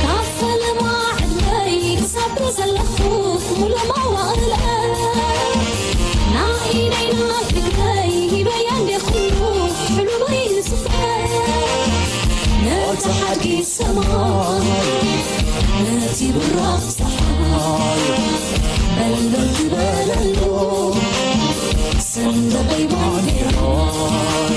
ካብ ፈለማ ዕድመይ ክሳብ ዘለኹ ሙሉእ መዋእለ፣ ናይነይ ናይ ፍቅረይ ሂበያ እንዴ ኩሉ ሕሉመይ ንስፈ። ነቲ ሓድጊ ሰማይ፣ ነቲ ብራቕ ጸሓይ፣ በሎ ዝበለሎ ሰንደቐይ ባንዴራይ።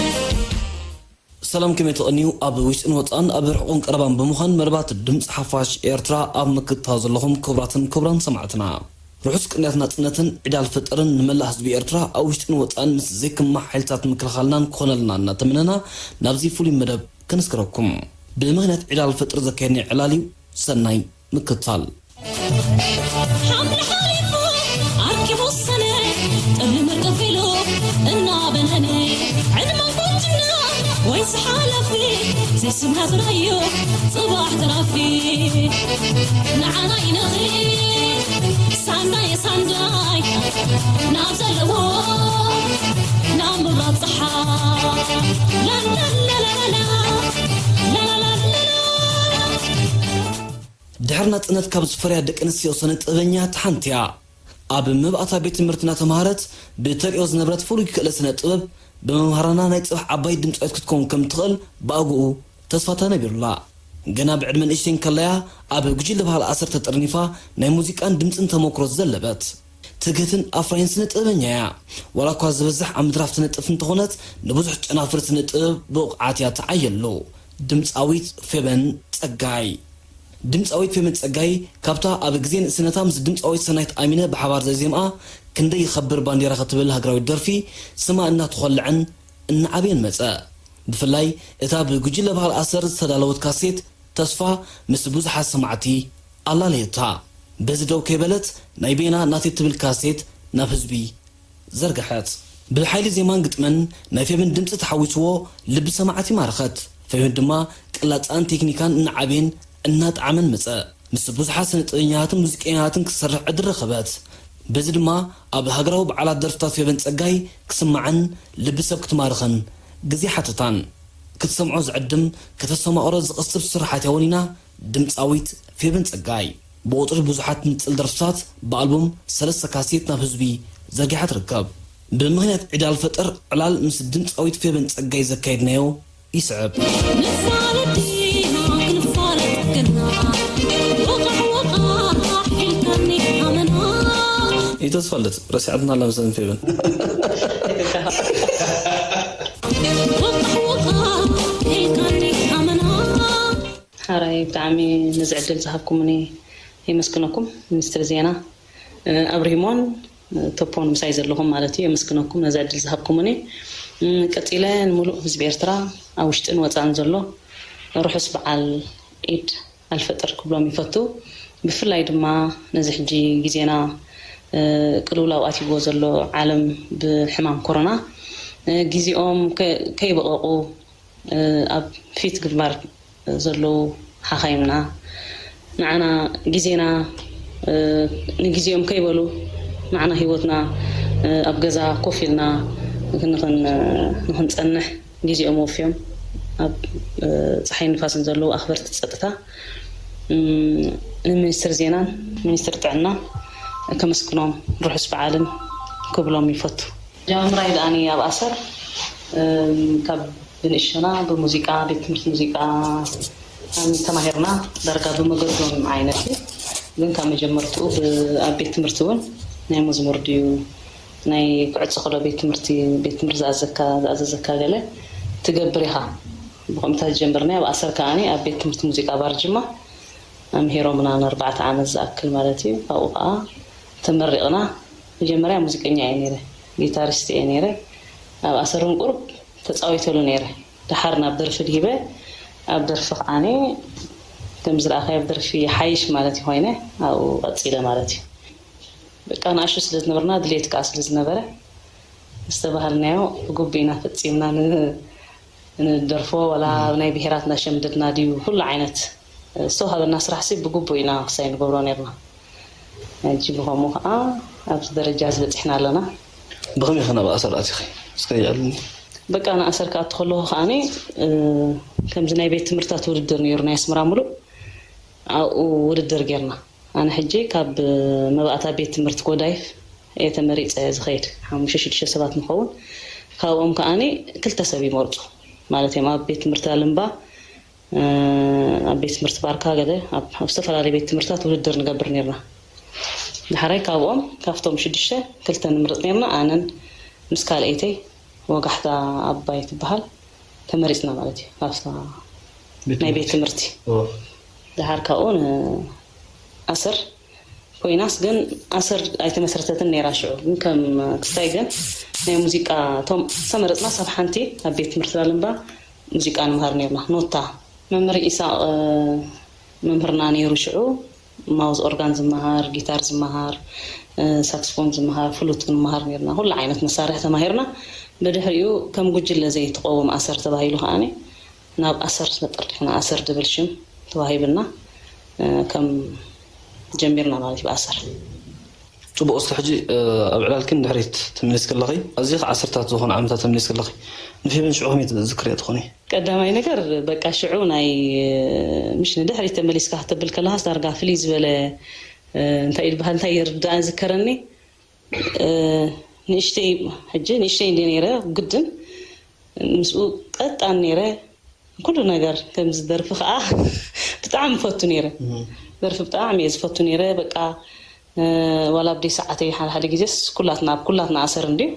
ሰላም፣ ከመይ ትቐንዩ? ኣብ ውሽጥን ወጻእን፣ ኣብ ርሑቕን ቀረባን ብምዃን መርባት ድምፂ ሓፋሽ ኤርትራ ኣብ ምክትታል ዘለኹም ክቡራትን ክቡራን ሰማዕትና፣ ርሑስ ቅንያት ናጽነትን ዒድ ኣልፈጥርን ንመላእ ህዝቢ ኤርትራ ኣብ ውሽጥን ወጻእን ምስ ዘይክማዕ ሓይልታት ምክልኻልናን ክኾነልና እናተመነና ናብዚ ፍሉይ መደብ ከነስክረኩም። ብምኽንያት ዒድ ኣልፈጥር ዘካየድናዮ ዕላል እዩ። ሰናይ ምክትታል። ሓምለ ሓሊፉ ኣርኪቡ ሰነ፣ ጠብሊ ምርቅፍ ኢሉ እናበነነ፣ ዕድመን ቁንጅና ወይስ ሓላፊ፣ ዘይስምሃ ጥራዩ ጽባሕ ተራፊ። ንዓና ይነኺ ሳንዳይ ሳንዳይ፣ ናብ ዘለዎ ናብ ምብራቕ ጸሓይ። ላላላላላ፣ ላላላላላ። ድሕሪ ናጽነት ካብ ዝፈርያ ደቂ ኣንስትዮ ስነ ጥበበኛታት ሓንቲ እያ። ኣብ መባእታ ቤት ትምህርቲ እናተምሃረት ብተርእዮ ዝነበረት ፍሉይ ክእለት ስነ ጥበብ፣ ብመምሃራና ናይ ጽባሕ ዓባይ ድምጻዊት ክትከውን ከም ትኽእል ብኣግኡ ተስፋ ተነቢሩላ። ገና ብዕድመ ንእሽተይ እንከላያ ኣብ ጉጅለ ባህሊ ኣሰር ተጠርኒፋ ናይ ሙዚቃን ድምጽን ተመክሮ ዝዘለበት ትግህትን ኣፍራይን ስነ ጥበበኛ እያ። ዋላ እኳ ዝበዝሕ ኣብ ምድራፍ ትነጥፍ እንተኾነት፣ ንብዙሕ ጨናፍር ስነ ጥበብ ብብቕዓት እያ ትዓየሉ። ድምጻዊት ፌበን ጸጋይ። ድምጻዊት ፌበን ጸጋይ፣ ካብታ ኣብ ግዜ ንእስነታ ምስ ድምጻዊት ሰናይት ኣሚነ ብሓባር ዘዜምኣ ክንደይ ይኸብር ባንዴራ ክትብል ሃገራዊት ደርፊ፣ ስማ እናተኾልዐን እናዓበየን መጸ። ብፍላይ እታ ብጉጅለ ባህሊ ኣሰር ዝተዳለወት ካሴት ተስፋ፣ ምስ ብዙሓት ሰማዕቲ ኣላለየታ። በዚ ደው ከይበለት፣ ናይ ቤና ናተይ ትብል ካሴት ናብ ህዝቢ ዘርግሐት። ብሓይሊ ዜማን ግጥምን ናይ ፌብን ድምጺ ተሓዊስዎ ልቢ ሰማዕቲ ማረኸት። ፌብን ድማ ቅላጻን ቴክኒካን እናዓበየን እናጠዓመን መጸ። ምስ ብዙሓት ስነ ጥበበኛታትን ሙዚቀኛታትን ክትሰርሕ ዕድል ረኸበት። በዚ ድማ ኣብ ሃገራዊ በዓላት ደርፍታት ፌበን ጸጋይ ክስማዕን ልቢ ሰብ ክትማርኽን ግዜ ሓተታን። ክትሰምዖ ዝዕድም፣ ከተስተማቕሮ ዝቕስብ ስርሓት እያ ወኒና። ድምጻዊት ፌበን ጸጋይ ብቑጽሪ ብዙሓት ትንጽል ደርፍታት ብኣልቡም ሰለስተ ካሴት ናብ ህዝቢ ዘርጊሓ ትርከብ። ብምኽንያት ዒድ ኣልፈጥር ዕላል ምስ ድምጻዊት ፌበን ጸጋይ ዘካየድናዮ ይስዕብ። ንፋለጥ ዲና ክንፋለጥ ከና፣ ወቓሕ ወቓሕ ኢልካኒ ኣመና። ይተስፋለት ረሲዓትና ኣላ መሰለኒ ፌበን። ወቓሕ ወቓሕ ኢልካኒ ኣመና። ሓራይ ብጣዕሚ ነዚ ዕድል ዝሃብኩምኒ የመስግነኩም። ሚኒስትር ዜና፣ እ፣ ኣብርሂሞን፣ እ፣ ቶፖን ምሳይ ዘለኹም ማለት እዩ፣ የመስግነኩም ነዚ ዕድል ዝሃብኩምኒ። እ፣ ቀጺለ ንምሉእ ህዝቢ ኤርትራ ኣብ ውሽጥን ወጻእን ዘሎ ርሑስ በዓል ዒድ ኣልፈጥር ክብሎም ይፈቱ። ብፍላይ ድማ ነዚ ሕጂ ግዜና፣ እ፣ ቅልውላው ኣትይዎ ዘሎ ዓለም ብሕማም ኮሮና፣ እ፣ ግዜኦም ከ-፣ ከይበቐቑ፣ እ፣ ኣብ ፊት ግንባር ዘለዉ ሓኻይምና፣ ንዓና ግዜና፣ እ፣ ንግዜኦም ከይበሉ፣ ንዓና ህይወትና፣ እ፣ ኣብ ገዛ ኮፍ ኢልና ንኽን-፣ ንኽንጸንሕ ግዜኦም ወፍዮም ኣብ፣ እ፣ ጸሓይን ንፋስን ዘለዉ ኣኽበርቲ ጸጥታ፣ እም፣ ንሚኒስትር ዜናን ሚኒስትር ጥዕናን ከመስግኖም ርሑስ በዓልን ክብሎም ይፈቱ። ጃምራይ ደኣኒ ኣብ ኣሰር፣ እም፣ ካብ ብንእሽቶና ብሙዚቃ፣ ቤት ትምህርቲ ሙዚቃ፣ እም፣ ተማሂርና፣ ዳርጋ ብመገዶም ዓይነት እዩ። ግን ካብ መጀመርትኡ ብ-፣ ኣብ ቤት ትምህርቲ እውን ናይ መዝሙር ድዩ፣ ናይ ክዕጾ ከሎ ቤት ትምህርቲ፣ ቤት ትምህርቲ ዝኣዘካ፣ ዝኣዘዘካ ገለ ትገብር ኢኻ። ብኸምኡ ዝጀመርና፣ ኣብ ኣሰር ከኣኒ ኣብ ቤት ትምህርቲ ሙዚቃ ባር ጅማ ኣምሂሮምና ንኣርባዕተ ዓመት ዝኣክል ማለት እዩ። ካብኡ ከኣ ተመሪቕና። መጀመርያ ሙዚቀኛ እየ ነይረ፣ ጊታሪስት እየ ነይረ። ኣብ ኣሰር እውን ቁሩብ ተጻዊተሉ ነይረ። ደሓር ናብ ደርፊ ድሂበ፣ ኣብ ደርፊ ከዓኒ ከም ዝረኣኻዮ ኣብ ደርፊ ይሓይሽ ማለት እዩ ኮይነ፣ ኣብኡ ቀጺለ ማለት እዩ። በቃ ንኣሽቱ ስለ ዝነበርና፣ ድሌት ከኣ ስለ ዝነበረ፣ ዝተባሃልናዮ ብግቡእ ኢና ፈጺምና ን-፣ ንደርፎ፣ ዋላ ኣብ ናይ ብሄራት እናሸምደድና ድዩ፣ ኩሉ ዓይነት ዝተዋሃበና ስራሕሲ ብግቡእ ኢና ክሳይ ንገብሮ ነርና። ሕጂ ብኸምኡ ከዓ ኣብዚ ደረጃ ዝበፅሕና ኣለና። ብኸመይ ኢኺ ናብ ኣሰር ኣቲኺ? እስከ የዕልልኒ። በቃ ንኣሰር ክኣቱ ከለኹ ከዓኒ፣ እ፣ ከምዚ ናይ ቤት ትምህርታት ውድድር ነይሩ ናይ ኣስመራ ሙሉእ፣ ኣብኡ ውድድር ጌርና። ኣነ ሕጂ ካብ መባእታ ቤት ትምህርቲ ጎዳይፍ እየ ተመሪፀ ዝኸይድ። ሓሙሽተ ሽዱሽተ ሰባት ንኸውን። ካብኦም ከዓኒ ክልተ ሰብ ይመርፁ ማለት እዮም። ኣብ ቤት ትምህርቲ ኣልምባ፣ እ፣ ኣብ ቤት ትምህርቲ ባርካ ገለ ኣብ፣ ኣብ ዝተፈላለዩ ቤት ትምህርታት ውድድር ንገብር ነይርና። ድሓራይ ካብኦም፣ ካብቶም ሽዱሽተ ክልተ ንምርፅ ነይርና። ኣነን ምስ ካልኣይተይ ወጋሕታ ኣባይ ትበሃል ተመሪፅና ማለት እዩ። ካብታ ቤት ናይ ቤት ትምህርቲ። ትምህርቲ። ኦ። ድሓር ካብኡ ንኣሰር ኮይናስ ግን ኣሰር ኣይተመስረተትን ነይራ ሽዑ። ግን ከም ክስታይ ግን ናይ ሙዚቃ እቶም ዝተመረፅናስ ኣብ ሓንቲ ኣብ ቤት ትምህርቲ ላልምባ ሙዚቃ ንምሃር ነይርና። ኖታ መምህር ኢሳቕ፣ እ፣ መምህርና ነይሩ ሽዑ። ማውዝ ኦርጋን ዝመሃር፣ ጊታር ዝመሃር፣ እ፣ ሳክስፎን ዝመሃር፣ ፍሉት ክንመሃር ነይርና። ኩሉ ዓይነት መሳርሒ ተማሂርና። ብድሕሪኡ ከም ጉጅለ ዘይትቐውም ኣሰር ተባሂሉ ከዓኒ ናብ ኣሰር መጠርዲሕና ኣሰር ድብል ሽም ተዋሂብና፣ እ፣ ከም ጀሚርና ማለት እዩ ብኣሰር። ጽቡቕ፣ እስኪ ሕጂ፣ እ፣ ኣብ ዕላልክን ድሕሪት ትምልስ ከለኺ፣ ኣዝዩ ኸዓ ዓሰርታት ዝኾኑ ዓመታት ተምልስ ከለኺ፣ ንፌበን ሽዑ ከመይ ትዝክርያ ትኾኒ? ቀዳማይ ነገር፣ በቃ ሽዑ ናይ፣ እ፣ ምሽ ንድሕሪት ተመሊስካ ክትብል ከለኻስ ዳርጋ ፍልይ ዝበለ፣ እ፣ እንታይ ይበሃል፣ እንታይ ይርዳእ ዝከረኒ፣ እ፣ ንእሽተይ፣ ሕጂ ንእሽተይ እንዲ ነይረ፣ ግድን ምስኡ ቀጣን ነይረ። ኩሉ ነገር ከምዚ ደርፊ ከዓ ብጣዕሚ ፈቱ ነይረ። እም። ደርፊ ብጣዕሚ እየ ዝፈቱ ነይረ። በቃ፣ እ፣ ዋላ ኣብ ደይ ሰዓተይ ሓደ ሓደ ግዜስ ኩላትና፣ ኣብ ኩላትና ኣሰር እንድዩ።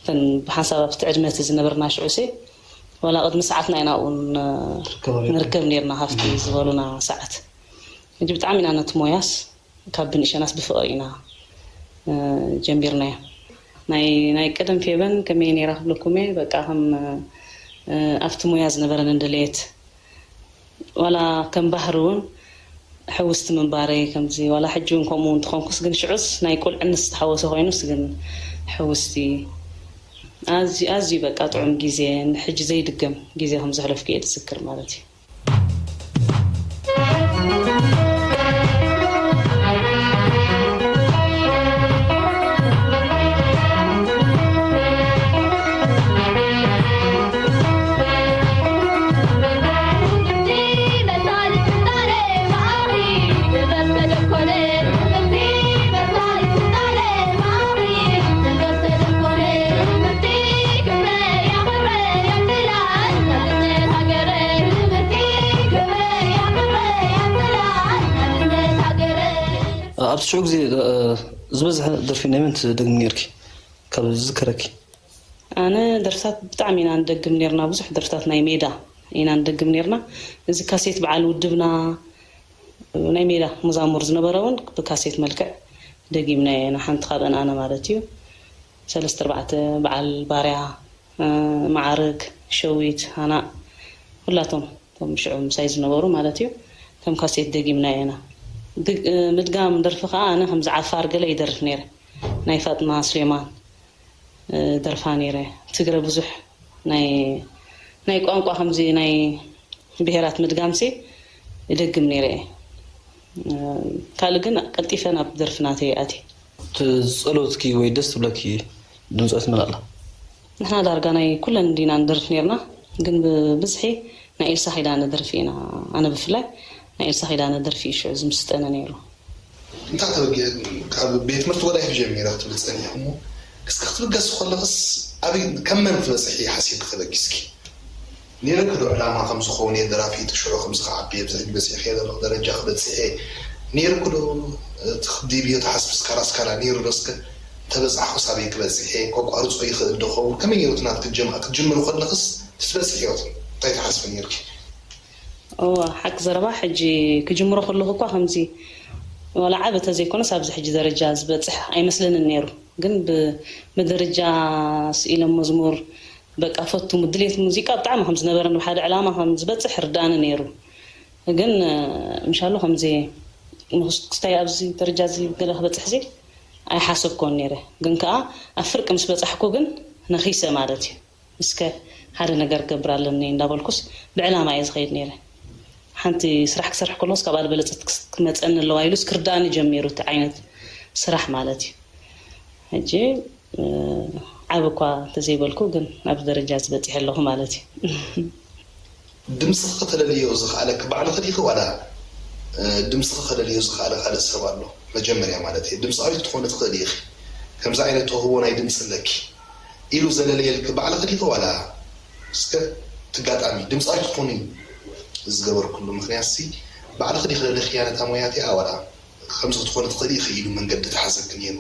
እተን ብሓንሳብ ኣብቲ ዕድመ እቲ ዝነበርና ሽዑ ሴ፣ ዋላ ቅድሚ ሰዓትና ኢና ኣብኡ ን-፣ ትርከባ ነይርኩም? ንርከብ ነይርና፣ ካብቲ እም። ዝበሉና ሰዓት። ሕጂ ብጣዕሚ ኢና ነቲ ሞያስ ካብ ብንእሸናስ ብፍቕሪ ኢና፣ እ፣ ጀሚርናዮ። ናይ፣ ናይ ቀደም ፌበን ከመይ ነይራ ክብለኩም እየ፣ በቃ ከም፣ እ፣ ኣብቲ ሞያ ዝነበረንን ድሌት፣ ዋላ ከም ባህሪ እውን ሕውስቲ ምንባረይ፣ ከምዚ ዋላ ሕጂ እውን ከምኡ እንተኾንኩስ፣ ግን ሽዑስ ናይ ቁልዕነት ዝተሓወሰ ኮይኑስ፣ ግን ሕውስቲ ኣዝዩ፣ ኣዝዩ በቃ ጥዑም ግዜ፣ ንሕጂ ዘይድገም ግዜ ከም ዘሕለፍኩ እየ ዝዝክር ማለት እዩ። ኣብቲ ሽዑ ግዜ፣ እ፣ ዝበዝሐ ደርፊ ናይ መን ትደግሚ ነይርኪ? ካብ ዝዝከረኪ? ኣነ ደርፍታት ብጣዕሚ ኢና ንደግም ነይርና። ብዙሕ ደርፍታት ናይ ሜዳ ኢና ንደግም ነይርና። እዚ ካሴት በዓል ውድብና ናይ ሜዳ መዛሙር ዝነበረ እውን ብካሴት መልክዕ ደጊምናዮ ኢና። ሓንቲ ካብአን ኣነ ማለት እዩ። ሰለስተ ኣርባዕተ በዓል ባርያ፣ እ፣ መዓርግ፣ ሸዊት፣ ሃናእ፣ ኩላቶም እቶም ሽዑ ምሳይ ዝነበሩ ማለት እዩ። ከም ካሴት ደጊምናዮ ኢና። ድግ-፣ እ፣ ምድጋም ደርፊ ከዓ ኣነ ከምዚ ዓፋር ገለ ይደርፍ ነይረ። ናይ ፋጥማ ሱሌማን፣ እ፣ ደርፋ ነይረ። ትግረ ብዙሕ ናይ፣ ናይ ቋንቋ ከምዚ ናይ ብሄራት ምድጋምሲ ይደግም ነይረ እየ። እ፣ ካልእ ግን ቀልጢፈ ናብ ደርፊ ናተይ ኣትየ። እቲ ዝጸለወትኪ ወይ ደስ ትብለኪ ድምጻዊት መን ኣላ? ንሕና ዳርጋ ናይ ኩለን እንዲና ንደርፍ ነይርና፣ ግን ብብዝሒ ናይ ኤልሳ ኪዳነ ደርፊ ኢና፣ ኣነ ብፍላይ ናይ ኤልሳ ኪዳነ ደርፊ እዩ ሽዑ ዝምስጠኒ ነይሩ። እንታይ ተበጊ-፣ ካብ ቤት ትምህርቲ ወዳይፍ ጀሚረ ክትብል ጸኒሕኩሞ፣ እስኪ ክትብገስ ከለኽስ ኣበይ፣ ከም መን ክትበጽሒ ሓሲብኪ ተበጊስኪ? ነይርኪ ዶ ዕላማ ከም ዝኸውን እየ ደራፊ፣ ሽዑ ከም ዝኸዓቢ፣ ኣብዚ ሕጂ በጺሐ ዘለኹ ደረጃ ክበጽሕ እየ? ነይርኪ ዶ እቲ ክዲብዮ ትሓስቢ፣ ስካራ ስካራ ነይሩ ዶ? እስከ እንተበጻሕኩስ ኣበይ ክበጽሕ እየ? ከቋርጾ ይኽእል ዶ ኸውን? ከመይ ነይሩ እቲ ናትኪ ጀማ-፣ ክትጅምሪ ከለኽስ ትበጽሕዮ እንታይ ትሓስቢ ነይርኪ? እወ፣ ሓቂ ዘረባ፣ ሕጂ ክጅምሮ ከለኹ እኳ ከምዚ ዋላ ዓቢ ተዘይኮነስ ኣብዚ ሕጂ ደረጃ ዝበጽሕ ኣይመስለንን ነይሩ። ግን ብ-፣ ብደረጃ ስኢለ መዝሙር፣ በቃ ፈቱ፣ ድሌት ሙዚቃ ብጣዕሚ ከም ዝነበረን ብሓደ ዕላማ ከም ዝበጽሕ ርዳእኒ ነይሩ። ግን፣ እ፣ ምሻሉ ከምዚ ንክስታይ ኣብዚ ደረጃ እዚ ገለ ክበጽሕ እዚ ኣይሓሰብኮን ነይረ። ግን ከኣ ኣብ ፍርቂ ምስ በጻሕኩ ግን ነኺሰ ማለት እዩ። እስከ ሓደ ነገር ክገብር ኣለኒ እንዳበልኩስ ብዕላማ እየ ዝኸይድ ነይረ። ሓንቲ ስራሕ ክሰርሕ ከለኹስ ካብኣ ዝበለጸት ክስ-፣ ክመጸኒ ኣለዋ ኢሉስ ክርዳእኒ ጀሚሩ፣ እቲ ዓይነት ስራሕ ማለት እዩ። ሕጂ ዓብ እኳ እንተዘይበልኩ ግን ኣብዚ ደረጃ ዝበፅሐ ኣለኹ ማለት እዩ። ድምፅኺ ከተለልዮ ዝኽኣለኪ ባዕልኺ ዲኺ ዋላ ድምፅኺ ከለልዮ ዝኽኣለ ካልእ ሰብ ኣሎ? መጀመርያ ማለት እየ ድምፃዊት ክትኾኒ ትኽእሊ ኢኺ፣ ከምዚ ዓይነት ተውህቦ ናይ ድምፂ ኣለኪ ኢሉ ዘለለየልኪ ባዕልኺ ዲኺ ዋላ እስከ ትጋጣሚ ድምፃዊት ክትኾኒ ዝገበርኩሉ ምኽንያት ሲ ባዕልኺ ዲኺ ለለኽያ ነታ ሞያ እቲኣ ዋላ ከምዚ ክትኾኒ ትኽእሊ ኢኺ ኢሉ መንገዲ ተሓዘኪ ነይሩ?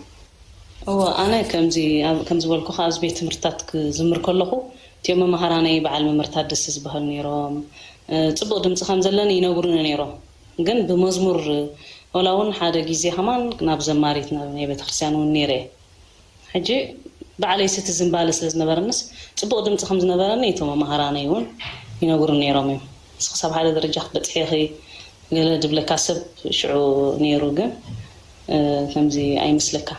እወ ኣነ ከምዚ ኣብ- ከም ዝበልኩኻ ኣብዚ ቤት ትምህርትታት ክዝምር ከለኹ እቲኦም መምሃራነይ በዓል መምህርታት ደስ ዝበሃሉ ነይሮም። እ፣ ፅቡቕ ድምፂ ከም ዘለኒ ይነግሩኒ ነይሮም። ግን ብመዝሙር ወላ እውን ሓደ ግዜ ከማን ናብ ዘማሪት ናብ ናይ ቤተክርስትያን እውን ነይረ። ሕጂ ባዕለይ ስቲ ዝንባለ ስለ ዝነበረንስ ፅቡቕ ድምፂ ከም ዝነበረኒ እቶም መምሃራነይ እውን ይነግሩኒ ነይሮም እዮም። ንስኽስ ኣብ ሓደ ደረጃ ክትበፅሒ ኢኺ ገለ ድብለካ ሰብ ሽዑ ነይሩ። ግን እ፣ ከምዚ ኣይመስለካ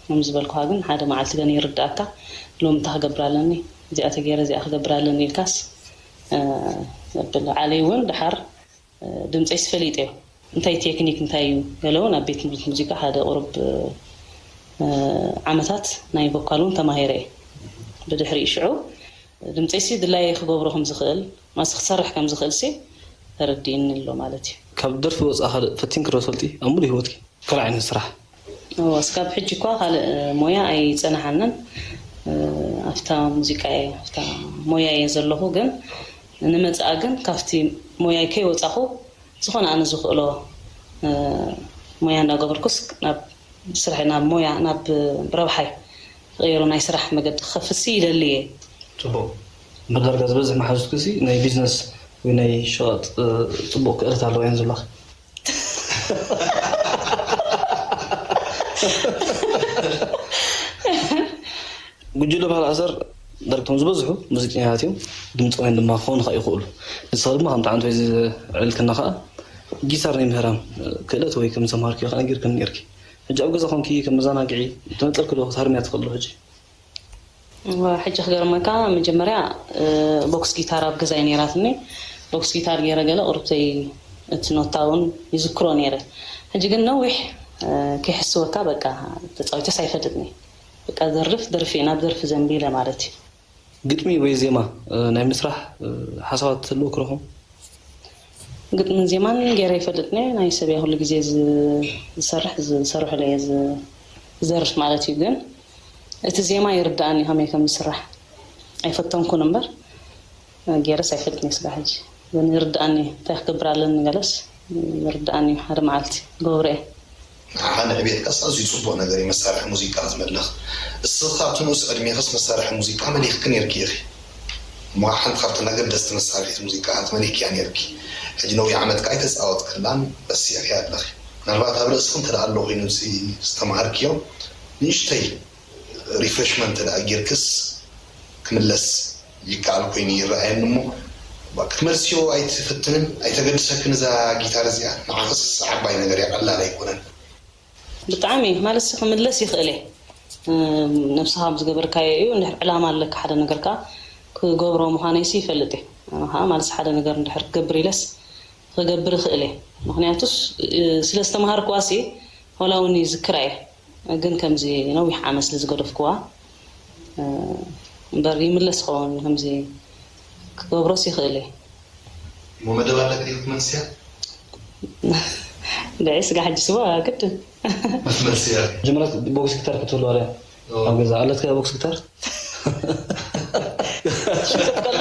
ከም ዝበልኩኻ ግን ሓደ መዓልቲ ገን ይርዳእካ። ሎም እንታይ ክገብር ኣለኒ፣ እዚኣ ተገይረ እዚኣ ክገብር ኣለኒ ኢልካስ እ፣ ዘብል ዓለይ እውን ድሓር እ፣ ድምፀይስ ፈሊጠዮ እንታይ ቴክኒክ እንታይ እዩ ገለ እውን ኣብ ቤት ትምህርቲ ሙዚቃ ሓደ ቁሩብ እ፣ ዓመታት ናይ ቮካል እውን ተማሂረ እየ። ብድሕሪኡ ሽዑ ድምፀይሲ ድላየ ክገብሮ ከም ዝኽእል ማስ ክሰርሕ ከም ዝኽእል ሲ ተረዲእኒ ኣሎ ማለት እዩ። ካብ ደርፊ ወፃእ ካልእ ፈቲንኪ ዶ ትፈልጢ ኣብ ሙሉእ ሂወትኪ? ካልእ ዓይነት ስራሕ? እወ እስካብ ሕጂ እኳ ካልእ ሞያ ኣይፀናሓንን። ኣብታ ሙዚቃ እየ ኣብታ ሞያ እየ ዘለኹ። ግን ንመፅኣ ግን ካብቲ ሞያይ ከይወፃኹ ዝኾነ ኣነ ዝኽእሎ ሞያ እንዳገበርኩስ ናብ ስራሕ ናብ ሞያ ናብ ረብሓይ ክቕይሮ ናይ ስራሕ መገዲ ክኸፍትሲ ይደሊ እየ። ፅቡቕ። እምበር ዳርጋ ዝበዝሕ መሓዙትኪ ሲ ናይ ቢዝነስ ወይ ናይ ሸቐጥ ፅቡቕ ክእለት ኣለዋ እየን ዝብላኺ። ጉጅለ ባህሊ ኣሰር ዳርግቶም ዝበዝሑ ሙዚቀኛታት እዮም። ድምፃውያን ድማ ክኾኑ ከዓ ይኽእሉ። ንስኻ ድማ ከምቲ ዓንቶይ ዝዕልክና ከዓ ጊታር ናይ ምህራም ክእለት ወይ ከም ዝተምሃርክዮ ከዓ ነጊርክኒ ነርኪ። ሕጂ ኣብ ገዛ ኮንኪ ከም መዘናግዒ ተነጠልኪ ዶ ክትሃርምያ ትኽእሊ ዶ ሕጂ? ሕጂ ክገርመካ መጀመርያ ቦክስ ጊታር ኣብ ገዛይ ነይራትኒ። ቦክስ ጊታር ገይረ ገለ ቁርብተይ እቲ ኖታ እውን ይዝክሮ ነይረ። ሕጂ ግን ነዊሕ ከይሕስወካ በቃ ተፃዊተስ ኣይፈልጥኒ። በቃ ዘርፍ ደርፊ ናብ ደርፊ ዘንቢለ ማለት እዩ። ግጥሚ ወይ ዜማ ናይ ምስራሕ ሓሳባት ትህልወኪ ዶ ይኸውን? ግጥምን ዜማን ገይረ ኣይፈልጥን እየ። ናይ ሰብ እየ ኩሉ ግዜ ዝ- ዝሰርሕ ዝሰርሕሉ እየ ዝ- ዝደርፍ ማለት እዩ። ግን እቲ ዜማ ይርድኣኒ ከመይ ከም ዝስራሕ ኣይፈተንኩን እምበር ገይረስ ኣይፈልጥን እየ ስጋዕ ሕጂ። ግን ይርድኣኒ እዩ። እንታይ ክገብር ኣለኒ ገለስ ይርድኣኒ እዩ። ሓደ መዓልቲ ገብሮ እየ። ንዓኻ ንዕቤትካስ ኣዝዩ ጽቡቕ ነገር እዩ መሳርሒ ሙዚቃ ክትመልኽ። እስኺ ኣብቲ ንኡስ ዕድሜኽስ መሳርሒ ሙዚቃ መሊኽኪ ኔርኪ ኢኺ። እሞ ሓንቲ ካብተን ኣገደስቲ መሳርሒት ሙዚቃ ክትመሊኽያ ኔርኪ። ሕጂ ነዊሕ ዓመት ከኣ ኣይተጻወትክላን ረሲዕክያ ኣለኺ። ምናልባት ኣብ ርእስኺ እንተ ደኣ ኣሎ ኮይኑ እዚ ዝተማሃርክዮ ንእሽተይ refreshment እንተ ደኣ ጌርክስ ክምለስ ይከኣል ኮይኑ ይረኣየኒ እሞ ክትመልስዮ ኣይትፍትንን ኣይተገድሰክን እዛ ጊታር እዚኣ ንዓኽስ ዓባይ ነገር እያ ቀላል ኣይኮነን። ብጣዕሚ ማለት ክምለስ ይኽእል እየ ነብስኻ ዝገበርካዮ እዩ እንድሕር ዕላማ ኣለካ ሓደ ነገር ከዓ ክገብሮ ምዃነይሲ ይፈልጥ እየ ኣነ ከዓ ማለት ሓደ ነገር እንድሕር ክገብር ኢለስ ክገብር ይኽእል እየ ምኽንያቱስ ስለ ዝተምሃርክዋሲ ዋላ እውን ይዝክራ እየ ግን ከምዚ ነዊሕ ዓመት ስለ ዝገደፍክዋ እምበር ይምለስ ክኸውን ከምዚ ክገብሮስ ይኽእል እየ። እሞ መደብ ኣለኪ ዲኺ ክትመልስያ? ደዒ ስጋ ሕጂ ስዋ ግድን። ክትመልስያ። መጀመርያ ቦክስ ጊታር ክትህልዋ ድያ ኣብ ገዛ ኣለትካ ቦክስ ጊታር? ሽቅጥ ከሎ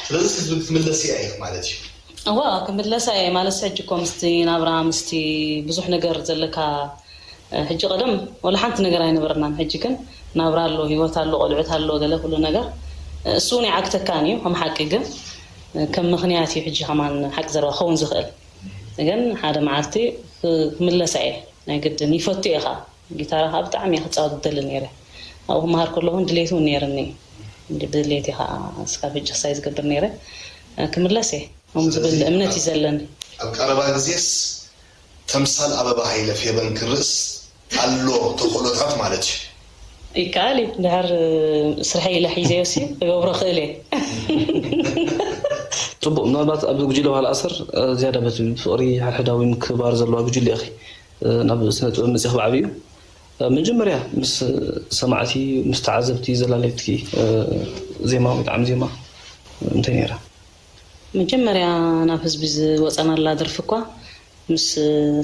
ስለዚ ህዝቢ ክትምለስያ ኢኺ ማለት እዩ። እዋ ክምለሳ እየ ማለት ሕጂ እኮ ምስቲ ናብራ ምስቲ ብዙሕ ነገር ዘለካ ሕጂ ቀደም ወላ ሓንቲ ነገር ኣይነበረናን ሕጂ ግን ናብራ ኣሎ ሂወት ኣሎ ቆልዑት ኣሎ ገለ ኩሉ ነገር እሱ እውን ይዓግተካን እዩ ከም ሓቂ ግን ከም ምኽንያት እዩ ሕጂ ከማን ሓቂ ዘረባ ክኸውን ዝኽእል ግን ሓደ መዓልቲ ክምለሳ እየ ናይ ግድን ይፈቱ እየ ከዓ ጊታራ ከዓ ብጣዕሚ እየ ክፃወት ዝደሊ ነይረ ኣብኡ ክመሃር ከለኹን ድሌት እውን ነይርኒ ብድሌት እየ ከዓ እስካብ ሕጂ ክሳይ ዝገብር ነይረ ክምለስ እየ ከምኡ ዝብል እምነት እዩ ዘለኒ። ኣብ ቀረባ ግዜስ ተምሳል ኣበባ ሃይለ ፌበን ክርእስ ኣሎ ተኽእሎታት ማለት እዩ። ይከኣል እዩ እንድሕር ስርሐይ ኢለ ሒዘዮሲ ክገብሮ ክእል እየ። ጽቡቕ። ምናልባት ኣብዚ ጉጅለ ባህሊ ኣሰር፣ እ፣ ዝያዳ በቲ ፍቕሪ ሓድሕዳዊ ምክብባር ዘለዋ ጉጅለ ኢኺ፣ እ፣ ናብ ስነ ጥበብ መጺእኺ ብዓቢኡ። እ፣ መጀመርያ ምስ ሰማዕቲ፣ ምስ ተዓዘብቲ ዘላለየትኪ፣ እ፣ ዜማ ወይ ጣዕሚ ዜማ እንታይ ነይራ? መጀመርያ ናብ ህዝቢ ዝወጸናላ ደርፊ እኳ ምስ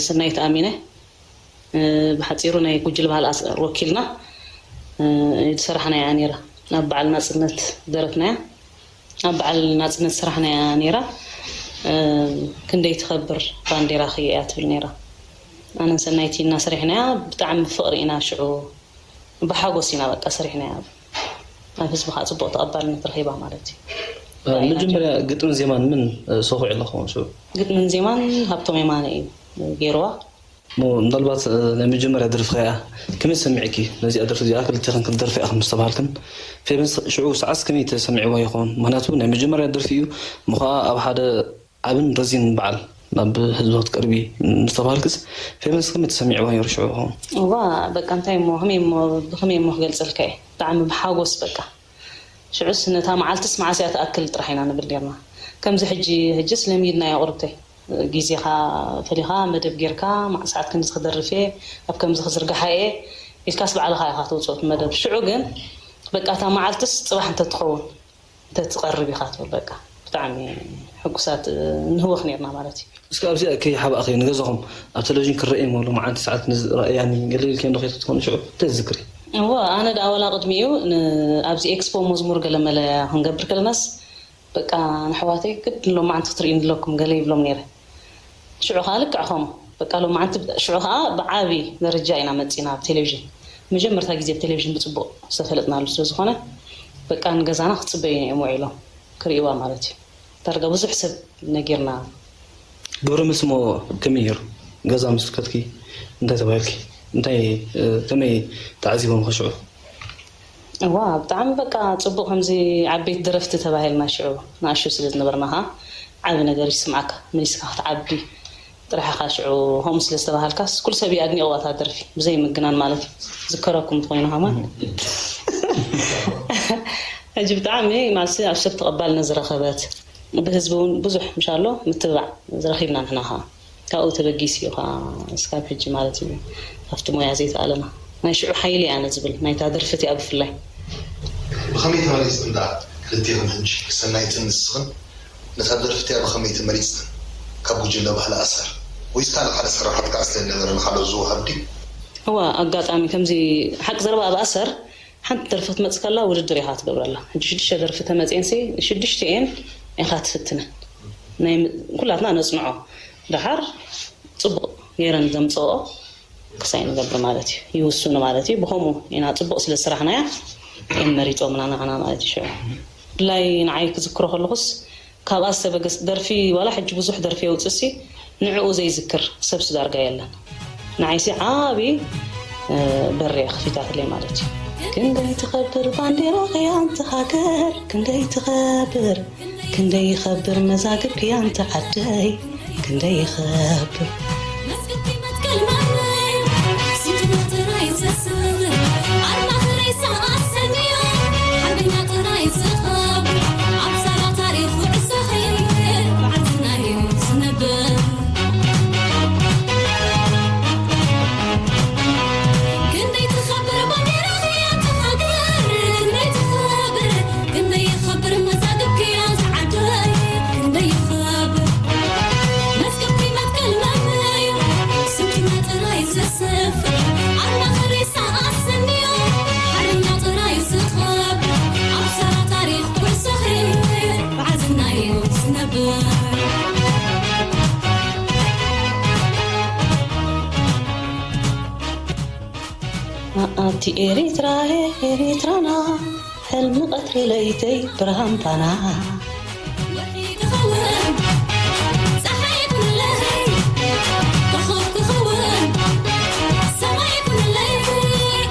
ሰናይት ኣሚነ፣ እ፣ ብሓጺሩ ናይ ጉጅለ ባህሊ ኣሰር ወኪልና፣ እ፣ ዝሰራሕናያ ነይራ። ናብ በዓል ናጽነት ዝደረፍናያ፣ ኣብ በዓል ናጽነት ዝሰራሕናያ ነይራ። እ፣ ክንደይ ትኸብር ባንዴራኺ እያ ትብል ነይራ። ኣነን ሰናይት ኢና ሰሪሕናያ፣ ብጣዕሚ ብፍቕሪ ኢና ሽዑ ብሓጎስ ኢና በቃ ሰሪሕናያ። ኣብ ህዝቢ ከዓ ጽቡቕ ተቐባልነት ረኺባ ማለት እዩ። እ፣ መጀመርያ ግጥምን ዜማን ምን፣ እ፣ ሰኹዑ ኣለኹም ሽዑ? ግጥምን ዜማን ሃብቶም የማነ እዩ ገይርዋ። እሞ ምናልባት፣ እ፣ ናይ መጀመርያ ደርፍኺ እያ። ከመይ ተሰሚዕኪ? ነዚኣ ደርፊ እዚኣ ክልቴኽን ክትደርፍያ ኢኽን ምስ ተባሃልክን፣ ፌቨንስ ሽዑ ሰዓትስ ከመይ ተሰሚዕዋ ይኸውን? ምኽንያቱ ናይ መጀመርያ ደርፊ እዩ። እሞ ኸዓ ኣብ ሓደ ዓብን ረዚን በዓል ናብ ህዝቢ ክትቀርቢ ምስ ተባሃልክስ፣ ፌቨንስ ከመይ ተሰሚዕዋ ነይሩ ሽዑ ይኸውን? እዋ፣ በቃ እንታይ እሞ፣ ከመይ እሞ፣ ብኸመይ እሞ ክገልጸልካ እየ? ብጣዕሚ ብሓጎስ በቃ። ሽዑስ ነታ መዓልትስ መዓስ እያ ትኣክል ጥራሕ ኢና ንብል ኔርና። ከምዚ ሕጂ፣ ሕጅስ ለሚድናዮ ቁሩብተይ። ግዜኻ ፈሊኻ፣ መደብ ጌርካ፣ መዓስ ሰዓት ከምዚ ክደርፍ እየ፣ ኣብ ከምዚ ክዝርግሓ እየ ኢልካስ ባዕልኻ ኢኻ ተውጽኦ እቲ መደብ። ሽዑ ግን በቃ እታ መዓልትስ ጽባሕ እንተትኸውን፣ እንተትቐርብ ኢኻ ትብል በቃ። ብጣዕሚ ሕጉሳት፣ እ፣ ንህወኽ ኔርና ማለት እዩ። እስኪ ኣብዚኣ ከይሓባእኽዮ ንገዛኹም ኣብ ቴሌቪዥን ክረኣየኒ እሞ ሎማዓንቲ ሰዓት ንዝ-፣ ረኣያኒ ገለ ኢልክዮ እንዶ ከይትኾኑ ሽዑ እንታይ ትዝክሪ? እወ፣ ኣነ ደኣ ዋላ ቅድሚኡ ን-፣ ኣብዚ ኤክስፖ መዝሙር ገለ መለ ክንገብር ከለናስ በቃ ንኣሕዋተይ ግድን ሎማዓንቲ ክትርእዩኒ ኣለኩም ገለ ይብሎም ነይረ። ሽዑ ኸኣ ልክዕ ከምኡ በቃ ሎማዓንቲ ሽዑ ኸኣ ብዓቢ ደረጃ ኢና መጺና ኣብ ቴሌቪዥን። መጀመርታ ግዜ ኣብ ቴሌቪዥን ብጽቡቕ ዝተፈለጥናሉ ስለ ዝኾነ በቃ ንገዛና ክጽበዩና እዮም ውዒሎም ክርእይዋ ማለት እዩ። ዳርጋ ብዙሕ ሰብ ነጊርና። ግብረ መልሲ እሞ ከመይ ነይሩ? ገዛ ምስ ከድኪ እንታይ ተባሂልኪ? እንታይ፣ እ፣ ከመይ ተዓዚቦምኺ ሽዑ? እዋ፣ ብጣዕሚ በቃ ጽቡቕ፣ ከምዚ ዓበይቲ ደረፍቲ ተባሂልና ሽዑ ንኣሽቱ ስለ ዝነበርና ኸኣ ዓቢ ነገር ይስምዓካ፣ መሊስካ ክትዓቢ ጥራሕ ኢኻ ሽዑ። ከምኡ ስለ ዝተባሃልካስ ኩሉ ሰብ እዩ ኣድኒቕዋ እታ ደርፊ፣ ብዘይ ምግናን ማለት እዩ። ዝከረኩም እንተኾይኑ ከማን። ሕጂ ብጣዕሚ ማለት ኣብ ሰብ ተቐባልነት ዝረኸበት፣ ብህዝቢ እውን ብዙሕ ምሻሎ ምትብባዕ ዝረኺብና ንሕና ኸዓ። ካብኡ ተበጊሱ እዩ ኸዓ እስካብ ሕጂ ማለት እዩ ኣብቲ ሞያ ዘይተኣለና። ናይ ሽዑ ሓይሊ እያ ኣነ ዝብል፣ ናይታ ደርፊ እቲኣ ብፍላይ። ብኸመይ ተመሪጽክን ደኣ ክልቴኽን ሕጂ ሰናይትን ንስኽን ነታ ደርፊ እቲኣ ብኸመይ ተመሪጽክን? ካብ ጉጅለ ባህሊ ኣሰር ወይስ ካልእ ሓደ ስርሓት ከኣ ስለ ዝነበረ ንኻልኦት ዝወሃብ ድዩ? እዋ፣ ኣጋጣሚ ከምዚ ሓቂ ዘረባ ኣብ ኣሰር ሓንቲ ደርፊ ክትመጽእ ከላ ውድድር ኢኻ ትገብረላ። ሕጂ ሽዱሽተ ደርፊ ተመጽኤንሲ ንሽዱሽተኤን ኢኻ ትፍትነን። ናይ ም-፣ ኩላትና ነጽንዖ። ደሓር ጽቡቕ ገይረን ዘምጽኦ ክሳይ ንገብር ማለት እዩ። ይውስኑ ማለት እዩ። ብኸምኡ ኢና ጽቡቕ ስለ ዝሰራሕናያ እዮም መሪጾምና ንዓና ማለት እዩ። ሽዑ ብፍላይ ንዓይ ክዝክሮ ከለኹስ ካብ ኣሰበ ገስ-፣ ደርፊ ዋላ ሕጂ ብዙሕ ደርፊ የውጽእሲ ንዕኡ ዘይዝክር ሰብሲ ዳርጋ የለን። ንዓይሲ ዓቢ፣ እ፣ በሪ እያ ከፊታትለይ ማለት እዩ። ክንደይ ትኸብር ባንዴራ ኸያ ኣንቲ ሃገር፣ ክንደይ ትኸብር፣ ክንደይ ይኸብር መዛግብኪ ኣንቲ ዓደይ፣ ክንደይ ይኸብር። መዝገብኪ መትከል ማይ፣ ስምና ጥራይ ዘስብ፣ ኣርማኺ ሬሳ ኣሰንዮ፣ ሓርበኛ ጥራይ ዝኸብር፣ ኣብ ሳላ ታሪኽ ኩዕሶኺ፣ ብዓድና እዩ ዝነብር። ክንደይ ትኸብር ባንዴራኺ ኣንቲ ሃገር፣ ክንደይ ትኸብር፣ ክንደይ ይኸብር መዛግብኪ ኣንቲ ዓደይ፣ ክንደይ ይኸብር። መዝገብኪ መትከል ማይ እዩ፣ ስምኪ ጥራይ ዘስፍር፣ ኣርማኺ ሬሳ ኣሰንዮ፣ ሓርበኛ ጥራይ ዝኸብር፣ ኣብ ሳላ ታሪኽ ኩዕሶኺ፣ ብዓዝና እዩ ዝነብር። ኣቲ ኤሪትራየ ኤሪትራና፣ ሕልሚ ቀትሪ ለይተይ ብርሃን ባና። ወርሒ ክኸውን ጸሓይ ኩንለይ፣ ኮኾብ ክኸውን ሰማይ ኩንለይ፣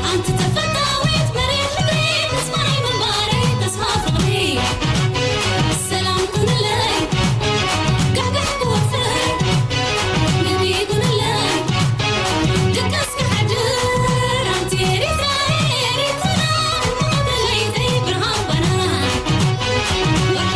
ኣንቲ ተፈታዊት መሬት ምድሪ፣ ተስፋይ ምንባረይ ተስፋ ፍቕሪ። ሰላም ኩንለይ፣ ጋሕጋሕ ክወፍር፣ ምግቢ ኩንለይ፣ ድቃስ ክሓድር፣ ኣንቲ ኤሪትራ፣ ኤሪትራ፣ እሞ ቀትሪ ለይተይ ብርሃን ባና። ወርሒ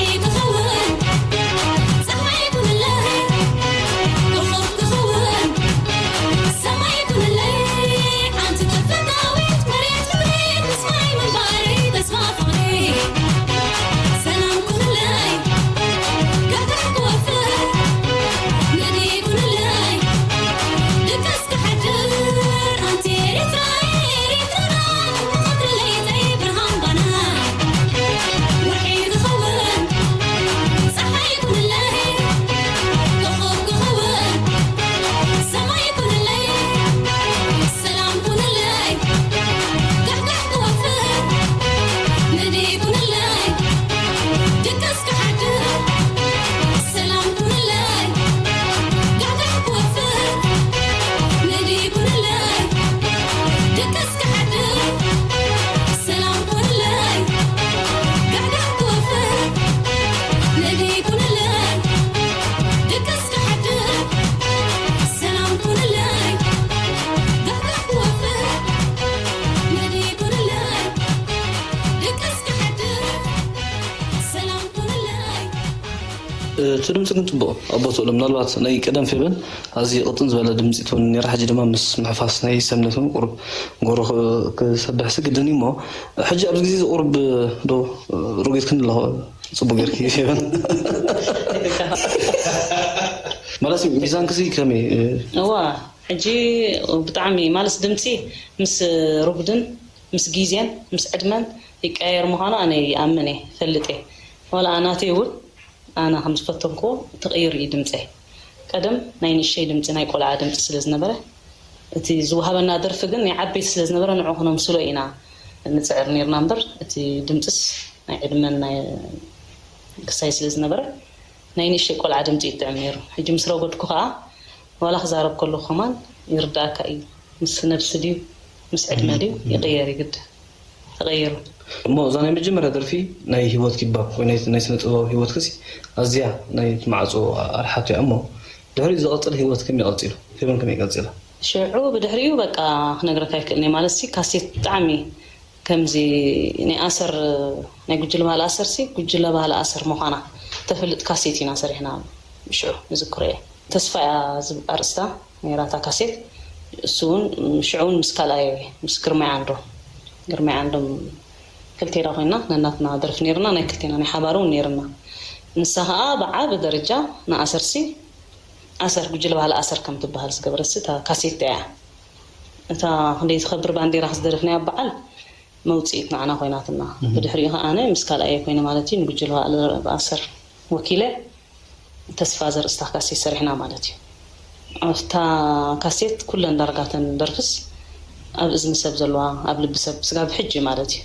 እቲ ድምፂ ግን ፅቡቕ ኣብ ቦትኡ ኣሎ። ምናልባት ናይ ቀደም ፌበን ኣዝዩ ቅጥን ዝበለ ድምፂ ትወኒ ነይራ። ሕጂ ድማ ምስ ምሕፋስ ናይ ሰብነት እውን ቁሩብ ጎሮ ክ- ክሰብሕሲ ግድን እዩ እሞ፣ ሕጂ ኣብዚ ግዜ እዚ ቁሩብ ዶ ሩጌት ክንዲ ኣለኹ? ፅቡቅ ጌርኪ ፌበን። ማለት ሚዛን ክሲ ከመይ? እዋ፣ ሕጂ ብጣዕሚ ማለት ድምፂ ምስ ሩጉድን ምስ ግዜን ምስ ዕድመን ይቀያየር ምዃኑ ኣነ ይኣምን እየ፣ ይፈልጥ እየ። ዋላ ናተይ እውን ኣነ ከም ዝፈተንክዎ ተቐይሩ እዩ ድምፀይ። ቀደም ናይ ንእሸይ ድምፂ ናይ ቆልዓ ድምፂ ስለ ዝነበረ እቲ ዝወሃበና ደርፊ ግን ናይ ዓበይቲ ስለ ዝነበረ ንዑ ክነምስሎ ኢና ንፅዕር ነርና እምበር እቲ ድምፅስ ናይ ዕድመን ናይ ክሳይ ስለ ዝነበረ ናይ ንእሸይ ቆልዓ ድምፂ ይጥዕም ነይሩ። ሕጂ ምስ ረጎድኩ ከዓ ዋላ ክዛረብ ከለኩ ከማን ይርዳእካ እዩ። ምስ ነብሲ ድዩ ምስ ዕድመ ድዩ ይቕየር ይግድ ተቐይሩ። እሞ እዛ ናይ መጀመርያ ደርፊ ናይ ህይወት ኪባብ ወይ ናይ ናይ ስነ ጥበባዊ ህይወት ክሲ ኣዝያ ናይ ማዕጾ ኣርሓት እያ። እሞ ድሕሪኡ ዝቐጽል ህይወት ከመይ ቀጺሉ? ፌበን ከመይ ቀጺላ? ሽዑ ብድሕሪኡ በቃ ክነግረካ ኣይክእልን እየ። ማለት ሲ ካሴት ብጣዕሚ ከምዚ ናይ ኣሰር ናይ ጉጅለ ባህሊ ኣሰር ሲ ጉጅለ ባህሊ ኣሰር ምዃና ተፍልጥ ካሴት ኢና ሰሪሕና። ሽዑ ይዝክሮ እየ። ተስፋ እያ ዝብል ኣርእስታ ነይራ እታ ካሴት። እሱ እውን ሽዑ እውን ምስ ካልኣይ ምስ ግርማይ ዓንዶ ግርማይ ዓንዶም ክልቴና ኮይና ነናትና ደርፊ ነይርና ናይ ክልቴና ናይ ሓባር እውን ነይርና። ንሳ ከዓ ብዓቢ ደረጃ ንኣሰርሲ ኣሰር ጉጅለ ባህሊ ኣሰር ከም ትበሃል ዝገበረሲ እታ ካሴት እያ። እታ ክንደይ ትኸብር ባንዴራ ዝደረፍናያ በዓል መውፅኢት ንዓና ኮይናትና። ብድሕሪኡ ከዓ ኣነ ምስ ካልኣየ ኮይነ ማለት እዩ ንጉጅለ ባህሊ ኣሰር ወኪለ ተስፋ ዘርእስታ ካሴት ሰሪሕና ማለት እዩ። ኣብታ ካሴት ኩለን ዳርጋተን ደርፍስ ኣብ እዝኒ ሰብ ዘለዋ ኣብ ልቢ ሰብ ስጋብ ሕጂ ማለት እዩ